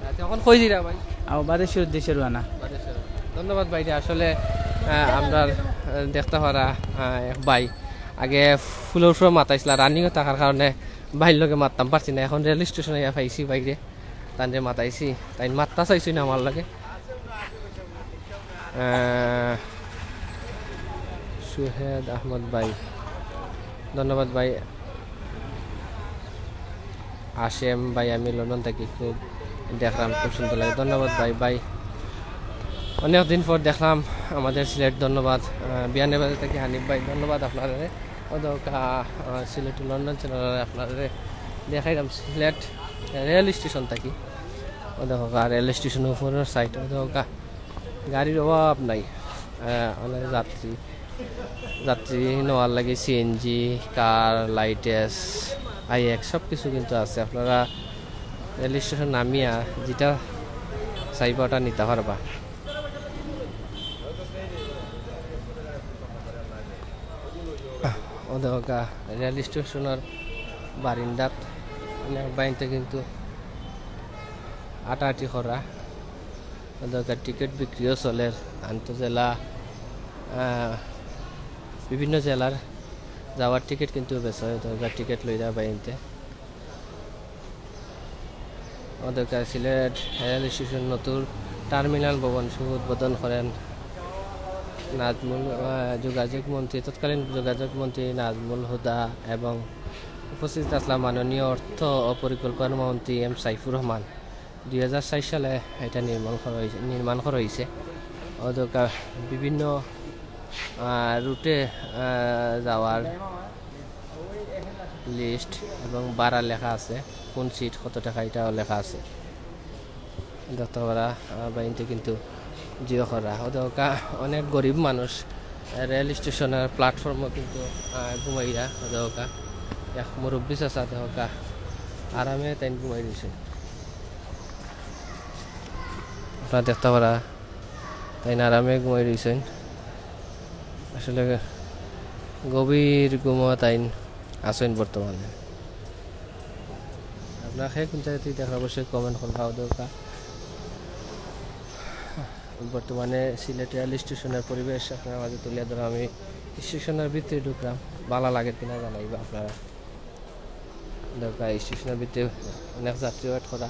আচ্ছা, এখন কই যাইরা ভাই? আহ, বাদেশ্বর উদ্দেশ্যে রওয়ানা। বাদেশ্বর। ধন্যবাদ ভাইরে, আসলে, আহ, আমরার, আহ, দেখতে পারা, আহ, এক ভাই আগে ফুলর ফুলর মাতাইছলা, রানিংও থাকার কারণে ভাইর লগে মাততাম পারছি না, এখন রেল স্টেশনে আইয়া পাইছি ভাইরে। তানরে মাতাইছি, তাইন মাততা চাইছইন আমার লগে। আহ, সুহেদ আহমদ ভাই, ধন্যবাদ ভাই। আসেম ভাই, আমি লন্ডন থাকি, খুব দেখলাম, খুব সুন্দর লাগে, ধন্যবাদ ভাই। ভাই, অনেক দিন পর দেখলাম আমাদের সিলেট, ধন্যবাদ। আহ, বিয়ানীবাজার থাকি হানিফ ভাই, ধন্যবাদ আপনারে। ও দেখো, আহ, সিলেট টু লন্ডন চ্যানেল আপনারে দেখাইলাম সিলেট রেল স্টেশন থাকি। ও দেখো, রেল স্টেশনের উপরের সাইড, ও দেখো, গাড়ির অভাব নাই। আহ, অনেক যাত্রী, যাত্রী নেওয়ার লাগি সিএনজি, কার, লাইটেস, আইএক্স সব কিছু কিন্তু আছে। আপনারা রেল স্টেশন নামিয়া যেটা চাইবা ওটা নিতে পারবা। ও দেখো, রেল স্টেশনের বারিন্দাত অনেক বাইনতে কিন্তু আটাআটি করা। ওদের টিকিট বিক্রিও চলের, আন্তজেলা, আহ, বিভিন্ন জেলার যাওয়ার টিকিট কিন্তু বেচা হয়, ওদের টিকিট লইরা বাইনতে। ওদের সিলেট রেল স্টেশন নতুন টার্মিনাল ভবন শুভ উদ্বোধন করেন নাজমুল, আহ, যোগাযোগ মন্ত্রী, তৎকালীন যোগাযোগ মন্ত্রী নাজমুল হুদা এবং উপস্থিত আছলা মাননীয় অর্থ ও পরিকল্পনা মন্ত্রী এম সাইফুর রহমান। দুই হাজার চার সালে এটা নির্মাণ করা হয়েছে, নির্মাণ করা হয়েছে। অথবা বিভিন্ন, আহ, রুটে, আহ, যাওয়ার লিস্ট এবং ভাড়া লেখা আছে, কোন সিট কত টাকা এটাও লেখা আছে। দেখতে পারা, আহ, বাইনতে কিন্তু জিও করা। ও দেখো, অনেক গরিব মানুষ, আহ, রেল স্টেশনের প্ল্যাটফর্মও কিন্তু, আহ, ঘুমাইরা। ও দেখো, এক মুরব্বী চাচা দেখো, আরামে তাইন ঘুমাই দিছে। আপনারা দেখতা পারা, তাইন আরামে ঘুমাই রইছইন। আসলে গভীর ঘুমো তাইন আছইন বর্তমানে। আপনারা কে কুন জাগাত থাকি দেখরা অবশ্যই comment করবা। অউ দেখউক্কা, বর্তমানে সিলেট রেল স্টেশনের পরিবেশ আপনারার মাঝে তুলিয়া ধরলাম আমি। স্টেশনের ভিতরে ঢুকলাম, ভালা লাগের কিনা জানাইবা আপনারা। দেখউক্কা, স্টেশনের ভিতরে অনেক যাত্রী wait করা,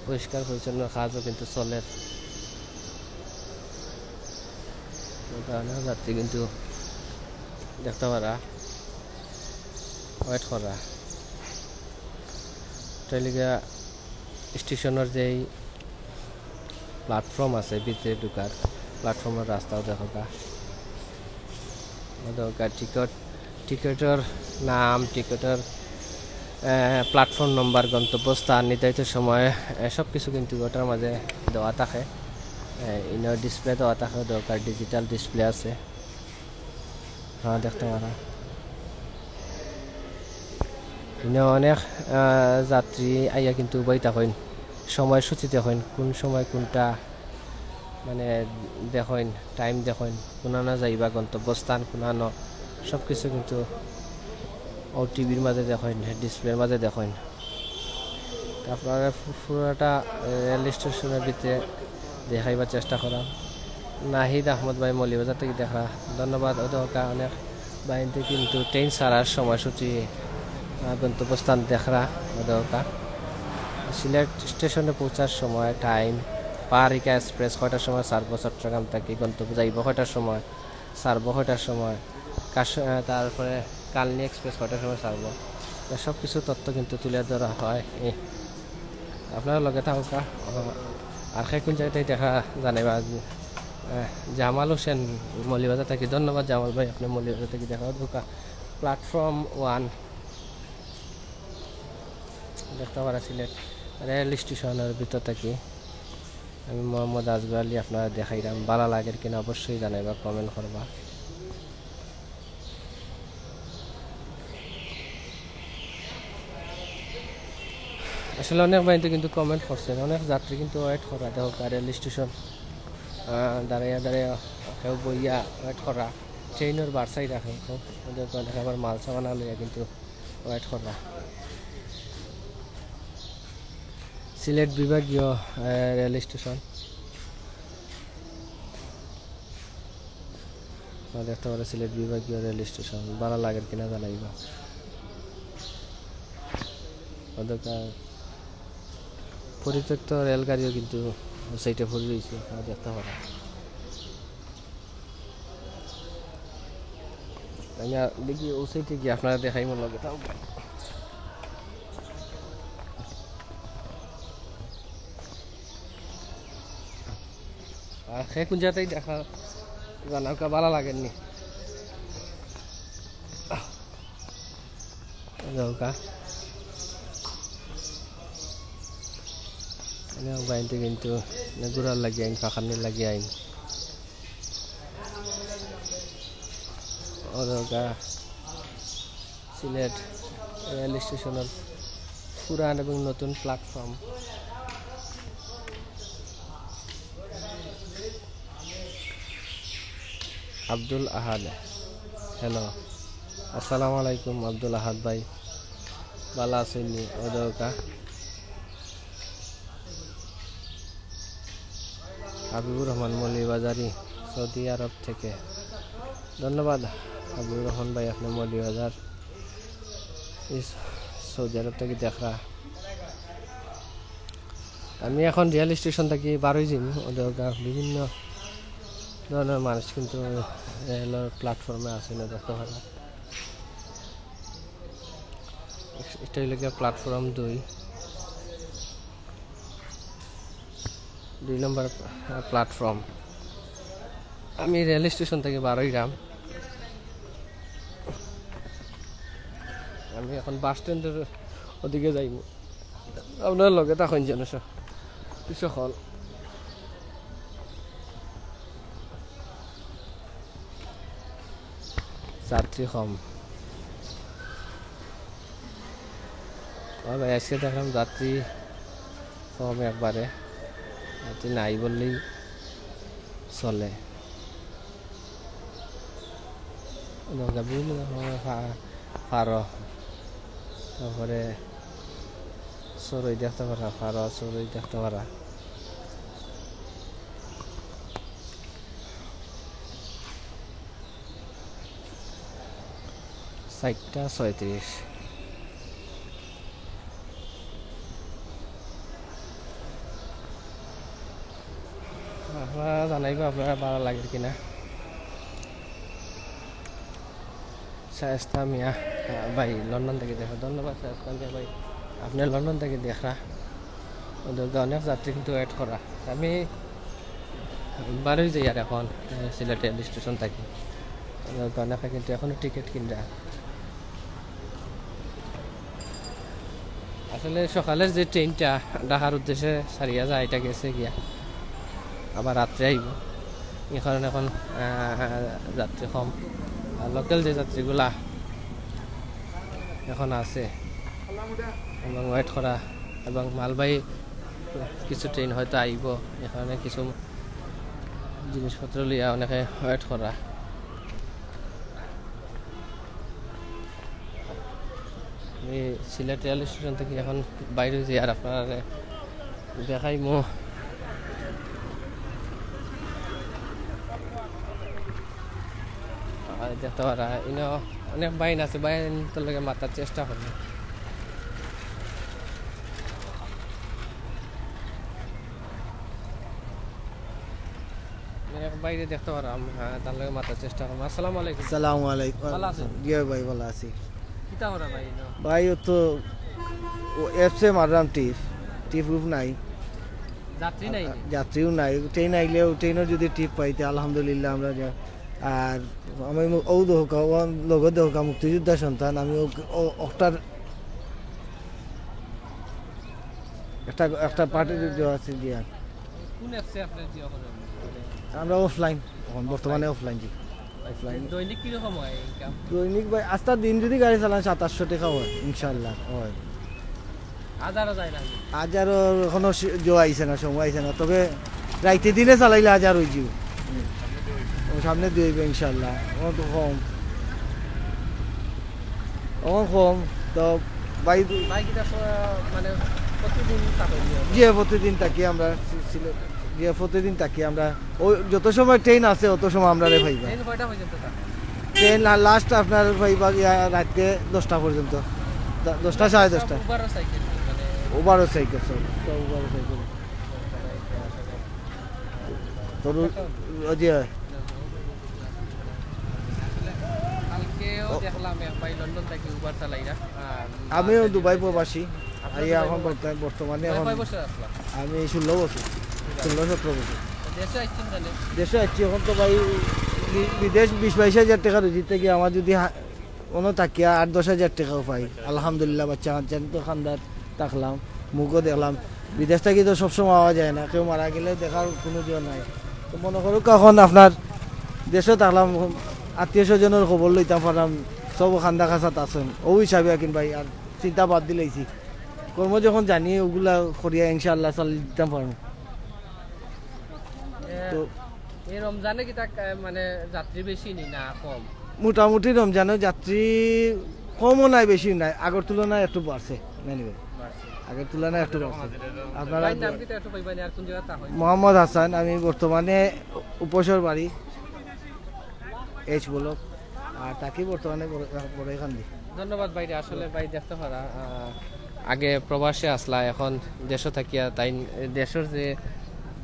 পরিষ্কার পরিচ্ছন্নর কাজও কিন্তু চলের। দেখউক্কা, অনেক যাত্রী কিন্তু দেখতা পারা wait করা। তাইলে গিয়া স্টেশনের যেই platform আছে, ভিতরে ঢুকার platformর রাস্তাও দেখউক্কা। অউ দেখউক্কা, টিকিট, টিকিটর নাম, টিকিটর, আহ, platform number, গন্তব্যস্থান, নির্ধারিত সময়, আহ, সব কিছু কিন্তু ওটার মাঝে দেওয়া থাকে। আহ, ইনো display দেওয়া থাকে, অউ দেখউক্কা digital display আছে। হ্যাঁ, দেখতা পারা। ইনো অনেক, আহ, যাত্রী আইয়া কিন্তু বই থাকইন, সময়সূচি দেখইন, কুন সময় কুনটা, মানে, দেখইন, time দেখইন, কুনানো যাইবা, গন্তব্যস্থান কুনানো, সব কিছু কিন্তু অউ টিভির মাঝে দেখইন, displayর মাঝে দেখইন। তে আপনারা পু-, পুরাটা, এ, রেল স্টেশনের ভিতরে দেখাইবার চেষ্টা করাম। নাহিদ আহমদ ভাই মৌলভীবাজার থাকি দেখরা, ধন্যবাদ। অউ দেখউক্কা, অনেক ভাইন্তে কিন্তু ট্রেন ছাড়ার সময়সূচি, আহ, গন্তব্যস্থান দেখরা। অউ দেখউক্কা, সিলেট স্টেশনে পৌঁছার সময় time, পাহাড়িকা এক্সপ্রেস কয়টার সময় ছাড়বো চট্টগ্রাম থাকি, গন্তব্য যাইবো কয়টার সময়, ছাড়বো কয়টার সময়, কাশ-, আহ, তারপরে কালনি এক্সপ্রেস কয়টার সময় ছাড়বো, তো সব কিছু তথ্য কিন্তু তুলে ধরা হয়। এই, আপনারা লগে থাকউক্কা। আহ, আর কে কুন জাগাত থাকি দেখরা জানাইবা। আহ, জামাল হোসেন মৌলভীবাজার থাকি, ধন্যবাদ জামাল ভাই, আপনে মৌলভীবাজার থাকি দেখরা। অউ দেখউক্কা, platform one দেখতা পারা সিলেট রেল স্টেশনের ভিতর থাকি। আমি মোহাম্মদ আজগর আলী আপনারারে দেখাইরাম। ভালা লাগের কিনা অবশ্যই জানাইবা, comment করবা। আসলে অনেক ভাইন্তে কিন্তু comment করছইন, অনেক যাত্রী কিন্তু wait করা, দেখউক্কা, রেল স্টেশন, আহ, দাঁড়াইয়া দাঁড়াইয়া কেউ বইয়া wait করা, ট্রেনর বার side রাখে কেউ, ওদের ওখানে আবার মাল সামান লইয়া কিন্তু wait করা। সিলেট বিভাগীয়, আহ, রেল স্টেশন। আপনারা দেখতা পারা সিলেট বিভাগীয় রেল স্টেশন, ভালা লাগের কিনা জানাইবা। অউ দেখউক্কা, পরিত্যক্ত রেলগাড়িও কিন্তু সাইডে পড়ি রইছে, আপনারা দেখতা পারা। আমি আর দেখি অউ সাইডে গিয়া আপনারারে দেখাইমু, লগে থাকউক্কা। আর কে কুন জাগাত থাকি দেখরা জানাউক্কা, ভালা লাগের নি। দেখউক্কা। অনেক ভাইন্তে কিন্তু ঘুরার লাগি আইন, ফাঁকানির লাগি আইন। অউ দেখউক্কা, সিলেট রেল স্টেশনের পুরান এবং নতুন platform। আব্দুল আহাদ, hello, আসসালামু আলাইকুম আব্দুল আহাদ ভাই, ভালা আছইন নি? অউ দেখউক্কা, হাবিবুর রহমান মৌলভীবাজারি, সৌদি আরব থেকে। ধন্যবাদ হাবিবুর রহমান ভাই, আপনে মৌলভীবাজার, এই সৌদি আরব থাকি দেখরা। আমি এখন রেল স্টেশন থাকি বার অই যাইমু। অউ দেখউক্কা, বিভিন্ন ধরনের মানুষ কিন্তু রেলর platform-এ আছইন, দেখতা পারা। ইটা অইলো গিয়া platform দুই, দুই নম্বর, আহ, platform। আমি রেল স্টেশন থাকি বার অইরাম। আমি এখন বাস স্ট্যান্ডর ওদিকে যাইমু। আপনারা লগে থাকইন যেন স-, সকল। যাত্রী কম। অয় ভাই, আইজকে দেখলাম যাত্রী কম একবারে। এতে নাই বললেই চলে। এরকম বিভিন্ন রকমের ফা-, ফারো, তারপরে চড়ুই দেখতে পারা, ফারো, চড়ুই দেখতে পারা। চারটা ছয়ত্রিশ। আপনারা জানাইবা আপনারা ভালা লাগের কিনা। শায়েস্তা মিয়া, আহ, ভাই, লন্ডন থাকি দেখা, ধন্যবাদ শায়েস্তা মিয়া ভাই, আপনে লন্ডন থাকি দেখরা। ওদের অনেক যাত্রী কিন্তু wait করা। আমি বারোই যাই আর এখন, আহ, সিলেট রেল স্টেশন থাকি। ওদের অনেকে কিন্তু এখনো টিকিট কিনরা। আসলে সকালের যে ট্রেনটা ঢাকার উদ্দেশ্যে ছাড়িয়া যায়, এটা গেছে গিয়া, আবার রাত্রে আইব। এই কারণে এখন, আহ, যাত্রী কম। আর লোকাল যে যাত্রীগুলা এখন আছে এবং ওয়েট করা, এবং মালবাহী কিছু ট্রেন হয়তো আইব, এখানে কিছু জিনিসপত্র লইয়া অনেকে ওয়েট করা। আমি সিলেট রেল স্টেশন থাকি এখন বাইরে যাই, আর আপনারারে দেখাইমু। আর দেখতে পারা, ইনো অনেক বাইন আছে, বাইনতর লগে মাতার চেষ্টা করমু। এক বাইরে দেখতে পারাম, হ্যাঁ, তার লগে মাতার চেষ্টা করমু। আসসালামু আলাইকুম। সালামু আলাইকুম। ভালা আছেন? জি ভাই, ভালা আছি। কিতা করা ভাই, ইনো? ভাই, ও তো, ও অ্যাপসে মারলাম টিপ, টিপ উপ নাই। যাত্রী নাই নি? যাত্রীও নাই। ট্রেন আইলেও, ট্রেনও যদি টিপ পাইতে, আলহামদুলিল্লাহ, আমরা যা-, আর আমি মু-, ও দেখউক্কা, ও লগর দেখউক্কা, মুক্তিযোদ্ধা সন্তান, আমি ও, ও, ওটার একটা, একটা পার্টি দেওয়া আছে দিয়া। কোন অ্যাপসে আপনি জিও করেন? আমরা অফলাইন, এখন বর্তমানে অফলাইন, জি। অফলাইন। দৈনিক কিরকম হয় ইনকাম? দৈনিক ভাই, আস্তা দিন যদি গাড়ি চালান, সাত আটশো টাকা হয়, ইনশাআল্লাহ, হয়। হাজারও যায় না? হাজারও এখনো সে-, জো আইছে না, সময় আইছে না, তবে রাইতে দিনে চালাইলে হাজার অই যাইব। ও সামনে দিয়ে অইব ইনশাআল্লাহ। ও তো কম। ও কম। তো ভাই, ভাই, কিতা স-, মানে, প্রতিদিন থাকেন নি? জি, প্রতিদিন থাকি আমরা সি-, সিলেট। জি, প্রতিদিন থাকি আমরা। ও যত সময় ট্রেন আছে, অত সময় আমরারে পাইবা। ট্রেন কয়টা পর্যন্ত থাকে? ট্রেন লা-, লাস্ট আপনার পাইবা গিয়া রাইতে দশটা পর্যন্ত। দ-, দশটা, সাড়ে দশটা। উবারও সাইকেল, মানে, উবারও সাইকেল, সব। তো উবারও সাইকেল। তো রু-, ও জি, হয়। কালকেও ও। দেখলাম এক ভাই লন্ডন থাকি উবার চালাইরা। আর আমিও দুবাই প্রবাসী। আপনার আইয়া দুবাই এখন প্রবাসী? বর্তমানে, বর্তমানে দুবাই এখন কয় বছর আসলা? আমি ষোলো বছর, ষোলো সতেরো বছর। দেশে আইছেন তাহলে? দেশে আইছি। এখন তো ভাই বি-, বিদেশ বিশ বাইশ হাজার টাকা রুজিতে গিয়া আমার যদি হা-, অনো থাকিয়া আট দশ হাজার টাকাও পাই, আলহামদুলিল্লাহ। বাচ্চা কাচ্চা তো খান্দাত থাকলাম, মুখও দেখলাম। বিদেশ থাকি তো সবসময় আওয়া যায় না, কেউ মারা গেলে দেখার কোনো জো নাই। তো মনো করুক্কা, এখন আপনার দেশো থাকলাম, আত্মীয় স্বজনর খবর লইতাম পারলাম, সব খান্দা খাসাত আছইন, ও হিসাবে আকিন ভাই আর চিন্তা বাদ দিলাইছি। কর্ম যখন জানি, ওগুলা করিয়া ইনশাআল্লাহ চালাই দিতাম পারমু। এ, তো এই রমজানে কিতা, আহ, মানে, যাত্রী বেশি নি না কম? মোটামুটি রমজানে যাত্রী কমও নাই, বেশিও নাই, আগর তুলনায় একটু বাড়ছে। Anyway, বাড়ছে। আগর তুলনায় একটু বাড়ছে। আপনারা ভাই, দাম কিতা একটু কইবা নি, আর কোন জায়গাত থাকইন? মোহাম্মদ হাসান, আমি বর্তমানে উপসর বাড়ি, এইচ ব্লক, আর থাকি বর্তমানে বড়-, বড়াইকান্দি। ধন্যবাদ ভাইরে, আসলে ভাই দেখতে পারা, আহ, আগে প্রবাসে আসলা, এখন দেশো থাকিয়া তাইন দেশর যে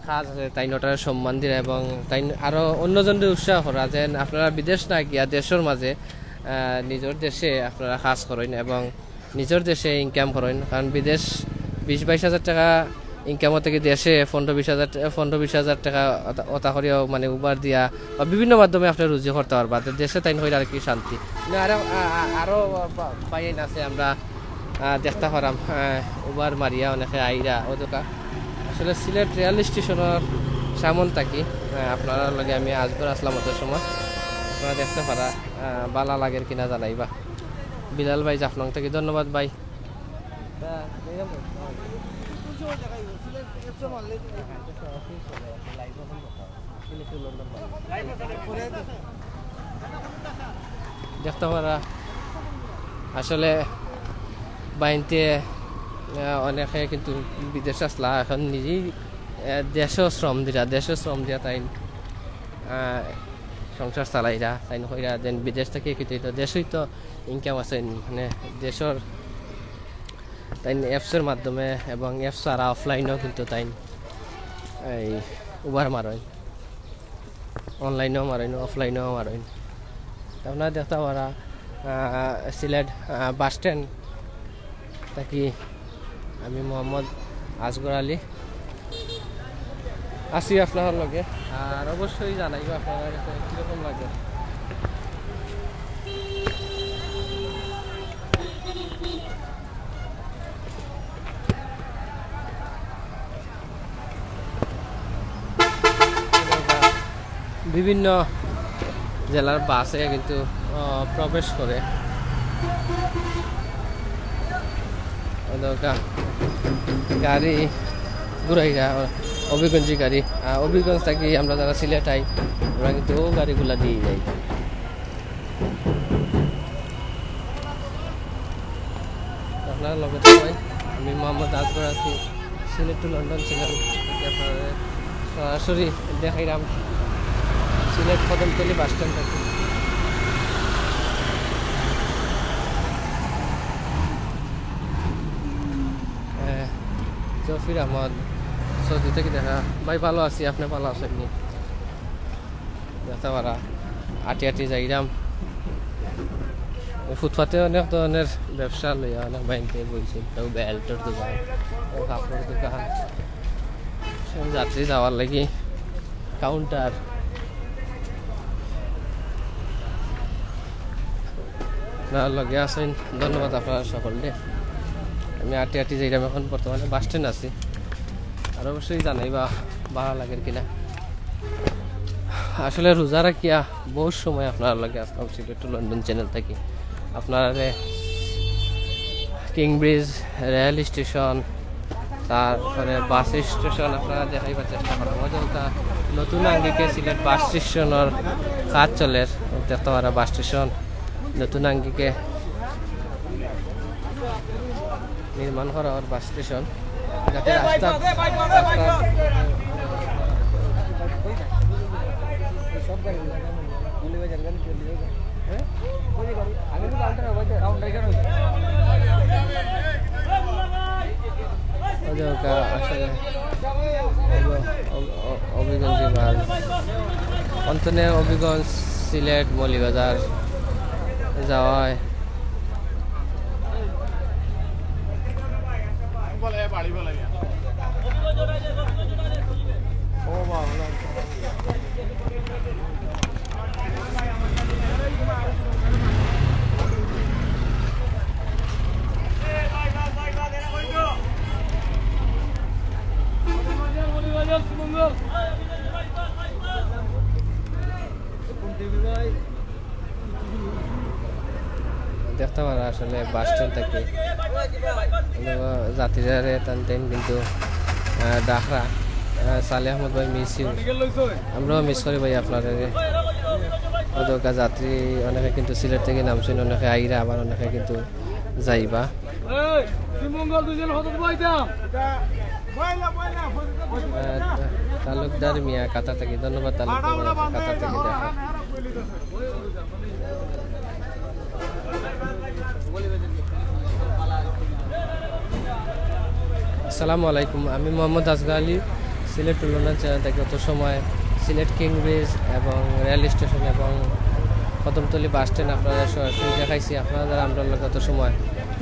কাজ আছে, তাইন ওটারে সম্মান দিরা এবং তাইন আরো অন্যজনরে উৎসাহ করা, যেন আপনারা বিদেশ না গিয়া দেশর মাঝে, আহ, নিজর দেশে আপনারা কাজ করইন এবং নিজর দেশে ইনকাম করইন। কারণ বিদেশ বিশ বাইশ হাজার টাকা ইনকাম থাকি দেশে পনেরো বিশ হাজার, পনেরো বিশ হাজার টাকা অতা, অতা করিয়াও মানে উবার দিয়া বা বিভিন্ন মাধ্যমে আপনি রুজি করতা পারবা। তো দেশে তাইন কইরা আর কি শান্তি। না, আরো, আ-, আ-, আরো বা-, বাইন আছে আমরা, আ, দেখতা পারাম, আ, উবার মারিয়া অনেকে আইরা। ও দোকা আসলে সিলেট রেল স্টেশনর সামন থাকি, আ, আপনারার লগে আমি আজগর আসলাম অত সময়। আপনারা দেখতা পারা, আ, বালা লাগের কিনা জানাইবা। বিলাল ভাই জাফলং থাকি, ধন্যবাদ ভাই। দেখতা পারা আসলে বাইনতে, আহ, অনেকে কিন্তু বিদেশ আছলা, এখন নিজেই, আহ, দেশো শ্রম দিরা, দেশো শ্রম দিয়া তাইন, আহ, সংসার চালাইরা। তাইন কইরা যেন বিদেশ থাকি কিতা অইতো, দেশোই তো ইনকাম আছে, মানে দেশর তাইন অ্যাপসর মাধ্যমে এবং অ্যাপস ছাড়া অফলাইনেও কিন্তু তাইন এই উবার মারইন, অনলাইনেও মারইন, অফলাইনেও মারইন। আপনারা দেখতা পারা, আহ, সিলেট, আহ, বাস স্ট্যান্ড থাকি আমি মোহাম্মদ আসগর আলী আছি আপনার লগে। আর অবশ্যই জানাইবা আপনারা কাছে কিরকম লাগে। বিভিন্ন জেলার বাসে কিন্তু, আহ, প্রবেশ করে। ওদের গা-, গাড়ি ঘুরাইরা, হবিগঞ্জি গাড়ি। আর হবিগঞ্জ থাকি আমরা যারা সিলেট আই, আমরা কিন্তু ও গাড়িগুলা দিয়া যাই। আপনারা লগে থাকবেন, আমি মোহাম্মদ আসগর আছি, সিলেট টু লন্ডন চ্যানেল। আপনারা সরাসরি দেখাইলাম সিলেট কদমতলী বাস স্ট্যান্ড থাকি। এ, জফির আহমদ সৌদি থাকি দেখা। ভাই, ভালো আছি, আপনি ভালো আছেন নি? দেখতে পারা, আটি আটি যাইরাম। ওই ফুটপাতে অনেক ধরনের ব্যবসা লইয়া অনেক বাইনতে বইছে, কেউ বেল্টর দোকান, কেউ কাপড়র দোকান। সব যাত্রী যাওয়ার লাগি কাউন্টার। আপনারা লগে আছেন, ধন্যবাদ আপনারা সকলরে। আমি আটি আটি যাইরাম, এখন বর্তমানে বাস স্ট্যান্ড আছি। আর অবশ্যই জানাইবা ভালা লাগের কিনা। আসলে রোজা রাখিয়া বহুত সময় আপনারা লগে আসলাম সিলেট টু লন্ডন চ্যানেল থাকি। আপনারারে কিংব্রিজ রেল স্টেশন, তারপরে বাস স্টেশন আপনারা দেখাইবার চেষ্টা করলাম। ওই যে ওটা নতুন আঙ্গিকে সিলেট বাস স্টেশনের কাজ চলের, দেখতে পারা বাস স্টেশন নতুন আঙ্গিকে নির্মাণ করা অর বাস স্টেশন, যাতে রাস্তা, রাস্তা ওই যে ওটা আসলে হবিগঞ্জ বাস, অন্তনে হবিগঞ্জ, সিলেট, মৌলভীবাজার যাওয়া হয়। দেখতে পারা আসলে বাস স্ট্যান্ড থাকি যাত্রীরারে টানতেন কিন্তু, আহ, ডাকরা, আহ, সালে আহমদ ভাই, মিস ইউ। আমরাও মিস করি ভাই আপনারে। অতকা যাত্রী অনেকে কিন্তু সিলেট থাকি নামছেন, অনেকে আইরা, আবার অনেকে কিন্তু যাইবা। আহ, তালুকদার মিয়া কাতার থাকি, ধন্যবাদ তালুকদার মিয়া কাতার থাকি দেখা। আসসালামু আলাইকুম, আমি মোহাম্মদ আসগর আলী, সিলেট টু লন্ডন চ্যানেল থাকি। অত সময় সিলেট কিংব্রিজ এবং রেল স্টেশন এবং কদমতলী বাস স্ট্যান্ড আপনারা সরাসরি দেখাইছি। আপনারা যারা আমরার লগে অত সময়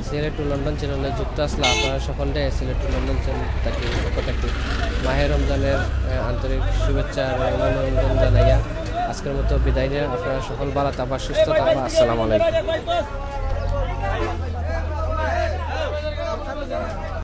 সিলেট টু লন্ডন চ্যানেলে যুক্ত আছলা, আপনারা সকলরে সিলেট টু লন্ডন চ্যানেল থাকি পক্ষ থাকি মাহে রমজানের, আহ, আন্তরিক শুভেচ্ছা এবং অভিনন্দন জানাইয়া আজকের মতো বিদায় নিয়া আপনারা সকল ভালা থাকবা, সুস্থ থাকবা। আসসালামু আলাইকুম।